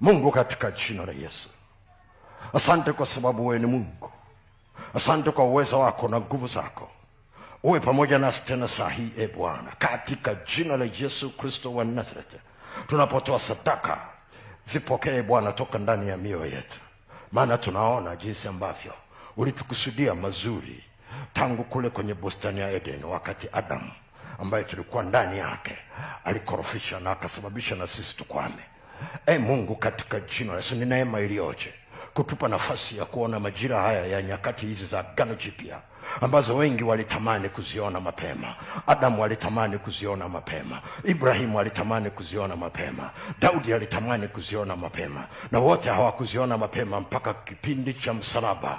Mungu, katika jina la Yesu, asante kwa sababu wewe ni Mungu. Asante kwa uwezo wako na nguvu zako. Uwe pamoja nasi tena saa hii, e Bwana, katika jina la Yesu Kristo wa Nazareth. Tunapotoa sadaka, zipokee Bwana toka ndani ya mioyo yetu, maana tunaona jinsi ambavyo ulitukusudia mazuri tangu kule kwenye bustani ya Eden, wakati Adam ambaye tulikuwa ndani yake alikorofisha na akasababisha na sisi tukwame. E Mungu, katika jina la Yesu, ni neema iliyoje kutupa nafasi ya kuona majira haya ya nyakati hizi za agano jipya ambazo wengi walitamani kuziona mapema. Adamu alitamani kuziona mapema, Ibrahimu alitamani kuziona mapema, Daudi alitamani kuziona mapema, na wote hawakuziona mapema mpaka kipindi cha msalaba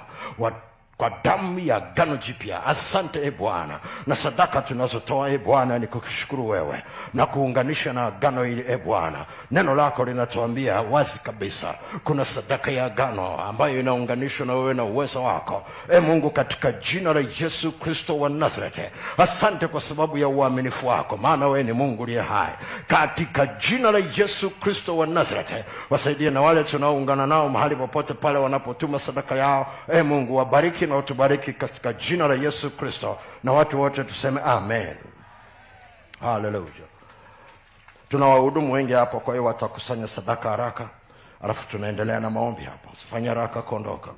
kwa damu ya agano jipya. Asante e Bwana, na sadaka tunazotoa e Bwana ni kukushukuru wewe na kuunganisha na agano hili e Bwana. Neno lako linatuambia wazi kabisa kuna sadaka ya agano ambayo inaunganishwa na wewe na uwezo wako e Mungu, katika jina la Yesu Kristo wa Nazareth. Asante kwa sababu ya uaminifu wako, maana wewe ni Mungu uliye hai. Katika jina la Yesu Kristo wa Nazareth, wasaidie na wale tunaoungana nao mahali popote pale wanapotuma sadaka yao e Mungu, wabariki na utubariki katika jina la Yesu Kristo, na watu wote tuseme amen. Haleluya. Tuna wahudumu wengi hapo, kwa hiyo watakusanya sadaka haraka, alafu tunaendelea na maombi hapa. Usifanye haraka kuondoka.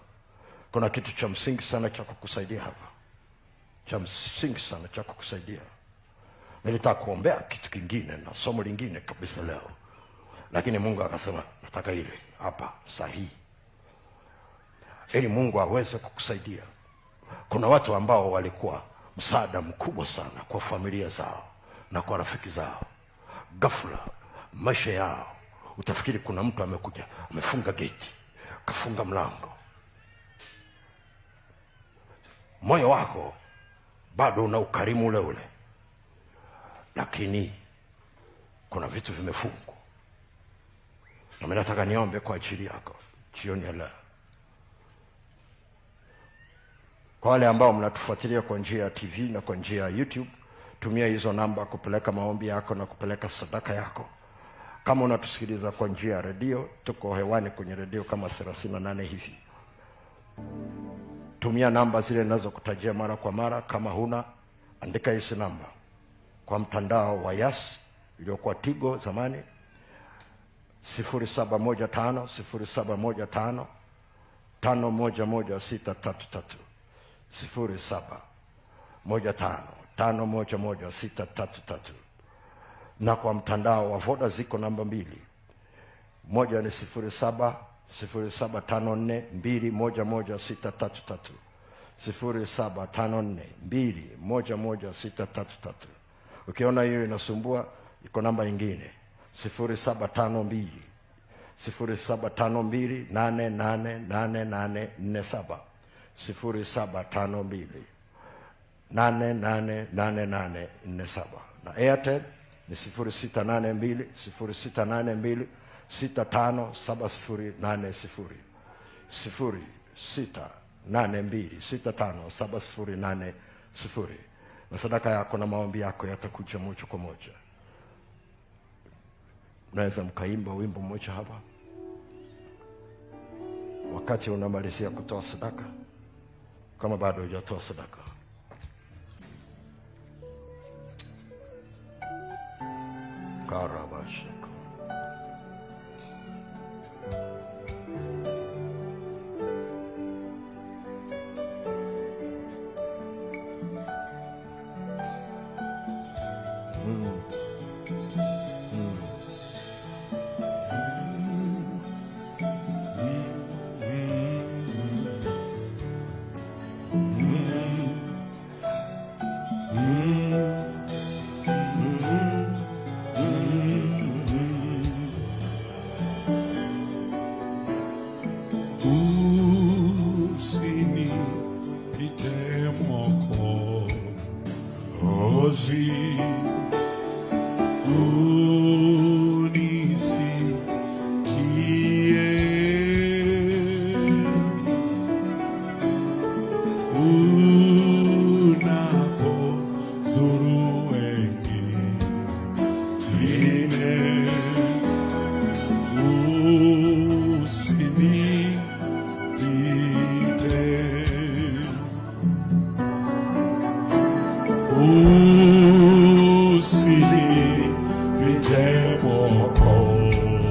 Kuna kitu cha msingi sana cha kukusaidia hapa, cha msingi sana cha kukusaidia. Nilitaka kuombea kitu kingine na somo lingine kabisa leo, lakini Mungu akasema nataka ile hapa sahihi, ili Mungu aweze kukusaidia. Kuna watu ambao walikuwa msaada mkubwa sana kwa familia zao na kwa rafiki zao. Ghafla maisha yao utafikiri kuna mtu amekuja, amefunga geti, kafunga mlango. Moyo wako bado una ukarimu ule ule, lakini kuna vitu vimefungwa. Na mimi nataka niombe kwa ajili yako jioni ya leo. Kwa wale ambao mnatufuatilia kwa njia ya TV na kwa njia ya YouTube, tumia hizo namba kupeleka maombi yako na kupeleka sadaka yako. Kama unatusikiliza kwa njia ya redio, tuko hewani kwenye redio kama 38 hivi. Tumia namba zile ninazokutajia mara kwa mara. Kama huna, andika hizi namba. Kwa mtandao wa Yas iliyokuwa Tigo zamani, 0715 0715 511633, 0715 511633. Na kwa mtandao wa Voda ziko namba mbili. Moja ni 07 0754 211633, 0754211633. Ukiona hiyo inasumbua, iko namba nyingine 0752 0752888847, 0752 888847. Na Airtel ni 0682 0682 657080, 0682 657080. Na sadaka yako na maombi yako yatakuja moja kwa moja. Naweza mkaimba wimbo mmoja hapa wakati unamalizia kutoa sadaka, kama bado hujatoa sadaka. Karabashiko. Usinipite Mwokozi, unisikie unapozuru wengine, usinipite. Usinipite Mwokozi,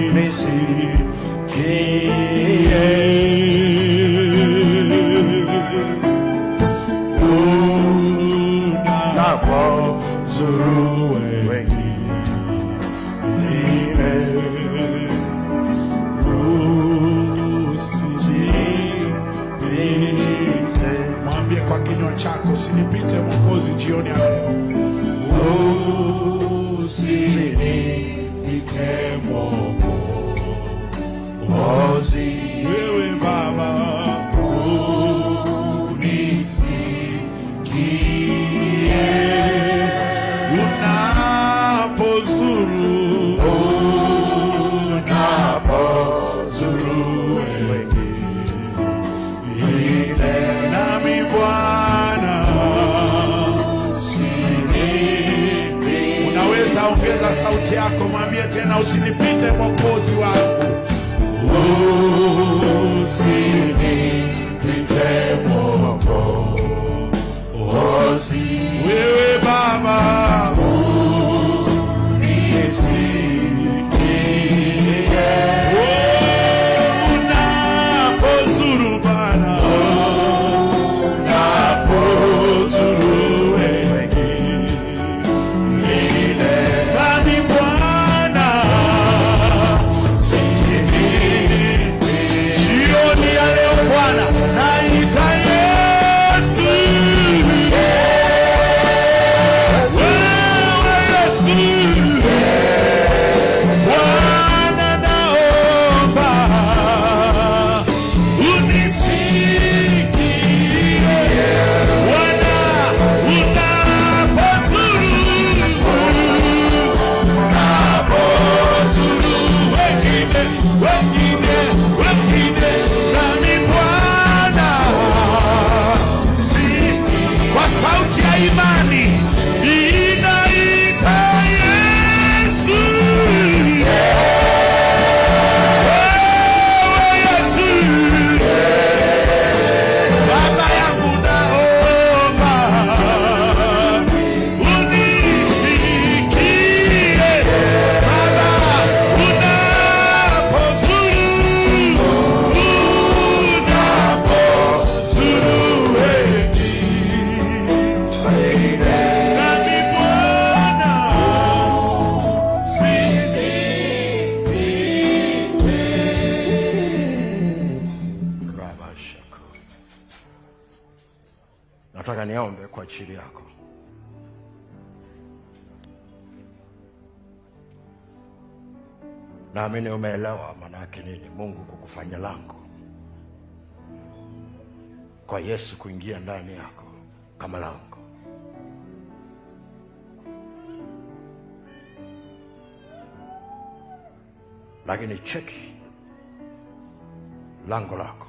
unisikie unapozuru wengine, usinipite. Mwambie kwa kinywa chako, usinipite Mwokozi jioni ya leo. Usinipite Mwokozi, wewe Baba, unisikie unapozuru, unapozuru wengine, nami Bwana unaweza ongeza sauti yako, mwambie tena, usinipite Mwokozi wangu, usinipite Mwokozi, wewe Baba, unisikie unapozuru Bwana, unapozuru wengine, nami Bwana, jioni ya leo Bwana, naita Yesu. Wewe kwa ajili yako. Naamini umeelewa maana yake nini Mungu kukufanya lango, kwa Yesu kuingia ndani yako kama lango. Lakini cheki lango lako,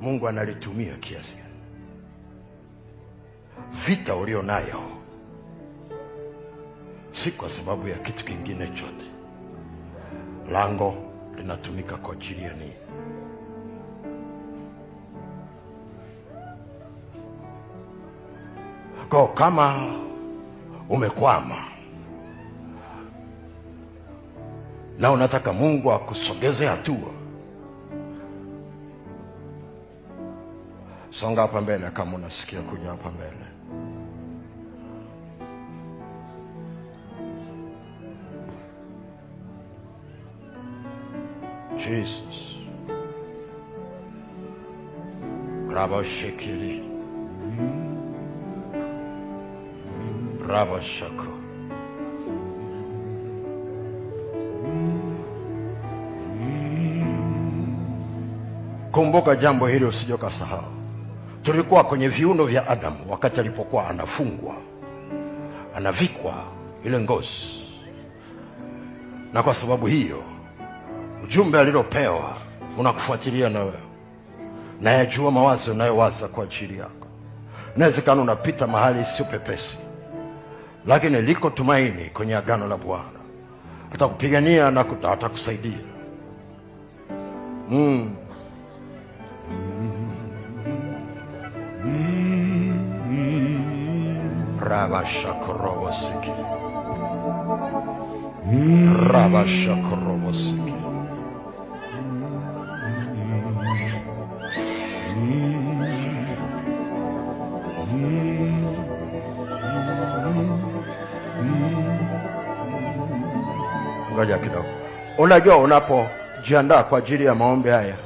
Mungu analitumia kiasi gani? Vita ulio nayo si kwa sababu ya kitu kingine chote. Lango linatumika kwa ajili ya nini? Kwa kama umekwama na unataka Mungu akusogeze hatua, songa hapa mbele kama unasikia kuja hapa mbele. Jesus. Rabashikiri. Rabashako. Kumbuka jambo hili usije ukasahau. Tulikuwa kwenye viuno vya Adamu wakati alipokuwa anafungwa, anavikwa ile ngozi. Na kwa sababu hiyo ujumbe alilopewa unakufuatilia na wewe. Na yajua mawazo unayowaza kwa ajili yako. Inawezekana unapita mahali sio pepesi, lakini liko tumaini kwenye agano la Bwana. Atakupigania na atakusaidia. Rabashakorobosiki. Rabashakorobosiki. Ngoja kidogo. Unajua unapojiandaa kwa ajili ya maombi haya,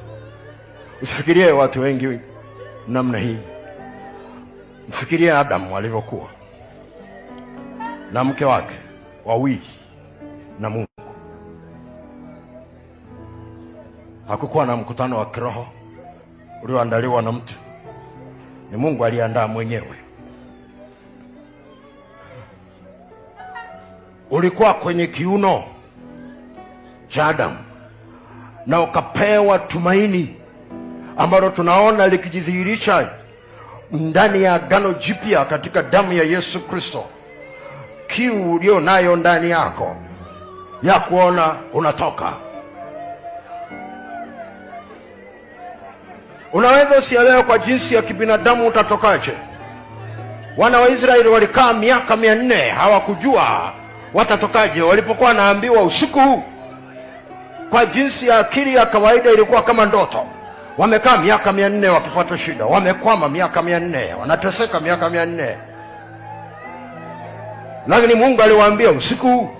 usifikirie watu wengi namna hii. Mfikirie Adamu alivyokuwa na mke wake wawili na Mungu. Hakukuwa na mkutano wa kiroho ulioandaliwa na mtu. Ni Mungu aliandaa mwenyewe. Ulikuwa kwenye kiuno cha Adamu na ukapewa tumaini ambalo tunaona likijidhihirisha ndani ya agano jipya katika damu ya Yesu Kristo. Kiu ulio nayo ndani yako ya kuona unatoka. Unaweza usielewe kwa jinsi ya kibinadamu utatokaje. Wana wa Israeli walikaa miaka 400 hawakujua watatokaje. Walipokuwa naambiwa usiku huu, kwa jinsi ya akili ya kawaida ilikuwa kama ndoto. Wamekaa miaka 400 wakipata shida, wamekwama miaka 400, wanateseka miaka 400. Lakini Mungu aliwaambia usiku huu,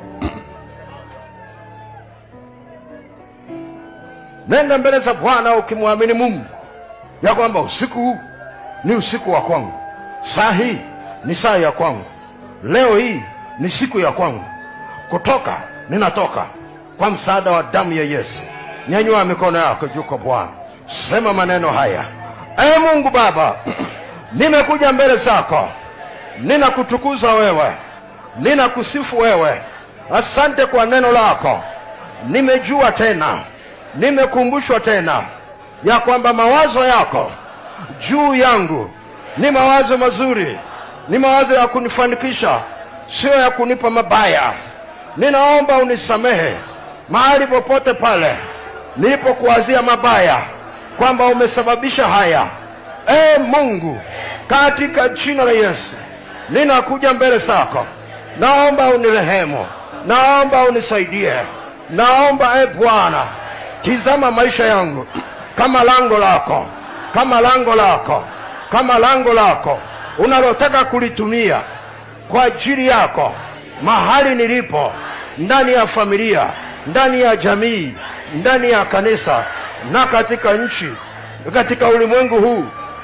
nenda mbele za Bwana ukimwamini Mungu ya kwamba usiku huu ni usiku wa kwangu, saa hii ni saa ya kwangu, leo hii ni siku ya kwangu. Kutoka ninatoka kwa msaada wa damu ya Yesu. Nyanyua mikono yako juu kwa Bwana, sema maneno haya: Ee Mungu Baba, nimekuja mbele zako, ninakutukuza wewe, ninakusifu wewe. Asante kwa neno lako. Nimejua tena, nimekumbushwa tena ya kwamba mawazo yako juu yangu ni mawazo mazuri, ni mawazo ya kunifanikisha, sio ya kunipa mabaya. Ninaomba unisamehe mahali popote pale nilipokuwazia mabaya, kwamba umesababisha haya. Ee Mungu, katika jina la Yesu ninakuja mbele zako, naomba unirehemu, naomba unisaidie, naomba e Bwana, tizama maisha yangu kama lango lako, kama lango lako, kama lango lako unalotaka kulitumia kwa ajili yako, mahali nilipo, ndani ya familia, ndani ya jamii, ndani ya kanisa, na katika nchi, katika ulimwengu huu,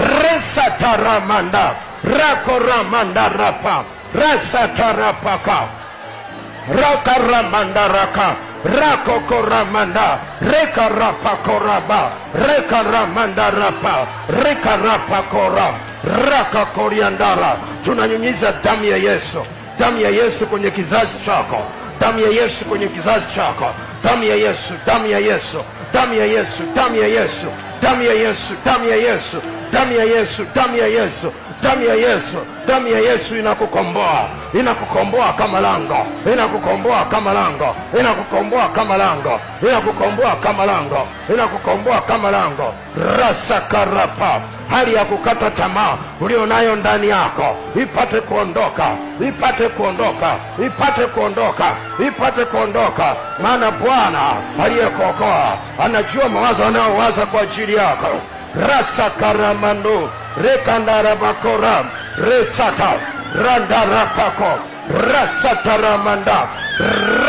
Resataramanda rakoramanda rapa rasatarapaka rakaramanda rakokoramanda rekarapakoraba rekaramanda rapa rekarapakora rakakoriandara. Tunanyunyiza damu ya Yesu, damu ya Yesu kwenye kizazi chako, damu ya Yesu kwenye kizazi chako, damu ya Yesu, damu ya Yesu, damu ya Yesu, damu ya Yesu, damu ya Yesu, damu ya Yesu, damu ya Yesu, damu ya Yesu, damu ya Yesu, damu ya Yesu inakukomboa, inakukomboa kama lango, inakukomboa kama lango, inakukomboa kama lango, inakukomboa kama lango, inakukomboa kama lango. Rasakarapa, hali ya kukata tamaa ulionayo ndani yako ipate kuondoka, ipate kuondoka, ipate kuondoka, ipate kuondoka, maana Bwana aliyekuokoa anajua mawazo anayowaza kwa ajili yako. Rasakaramando rekandarabakora resaka randarapako rasataramanda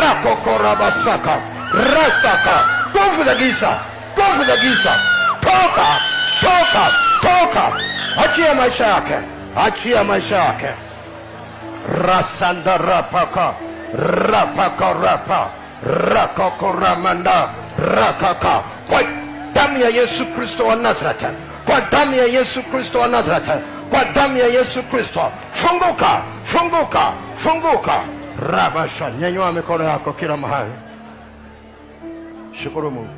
rakokorabasaka rasaka. Nguvu za giza, nguvu za giza, toka, toka, toka! Achia maisha yake, achia maisha yake. Rasandarapaka rapakorapa rakokoramanda rakaka. Kwa damu ya Yesu Kristo wa Nazareti, kwa damu ya Yesu Kristo wa Nazareti, kwa damu ya Yesu Kristo, funguka, funguka, funguka. Rabasha, nyanyua mikono yako kila mahali, shukuru Mungu.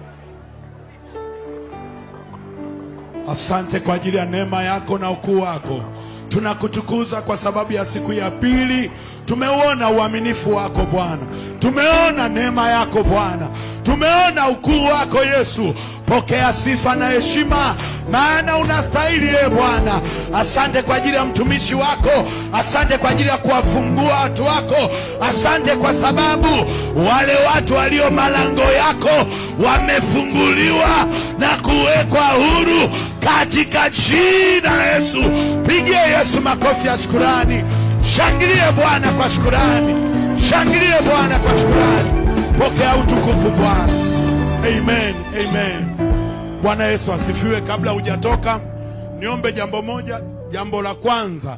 Asante kwa ajili ya neema yako na ukuu wako. Tunakutukuza kwa sababu ya siku ya pili. Tumeuona uaminifu wako Bwana, tumeona neema yako Bwana, tumeona ukuu wako Yesu. Pokea sifa na heshima, maana unastahili e Bwana. Asante kwa ajili ya mtumishi wako, asante kwa ajili ya kuwafungua watu wako, asante kwa sababu wale watu walio malango yako wamefunguliwa na kuwekwa huru katika jina la Yesu. Pigie Yesu makofi ya shukurani. Shangilie Bwana kwa shukurani, shangilie Bwana kwa shukurani. Pokea utukufu Bwana. Amen, amen. Bwana Yesu asifiwe. Kabla hujatoka, niombe jambo moja. Jambo la kwanza,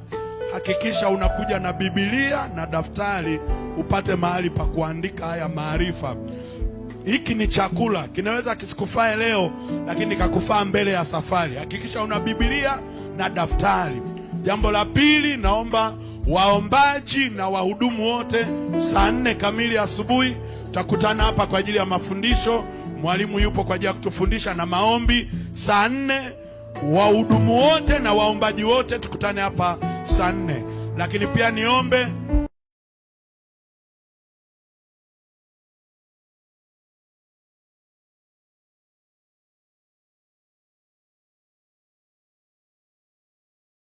hakikisha unakuja na Biblia na daftari, upate mahali pa kuandika haya maarifa. Hiki ni chakula, kinaweza kisikufae leo, lakini kakufaa mbele ya safari. Hakikisha una Biblia na daftari. Jambo la pili, naomba waombaji na wahudumu wote saa 4 kamili asubuhi tutakutana hapa kwa ajili ya mafundisho. Mwalimu yupo kwa ajili ya kutufundisha na maombi. Saa 4 wahudumu wote na waombaji wote tukutane hapa saa 4. Lakini pia niombe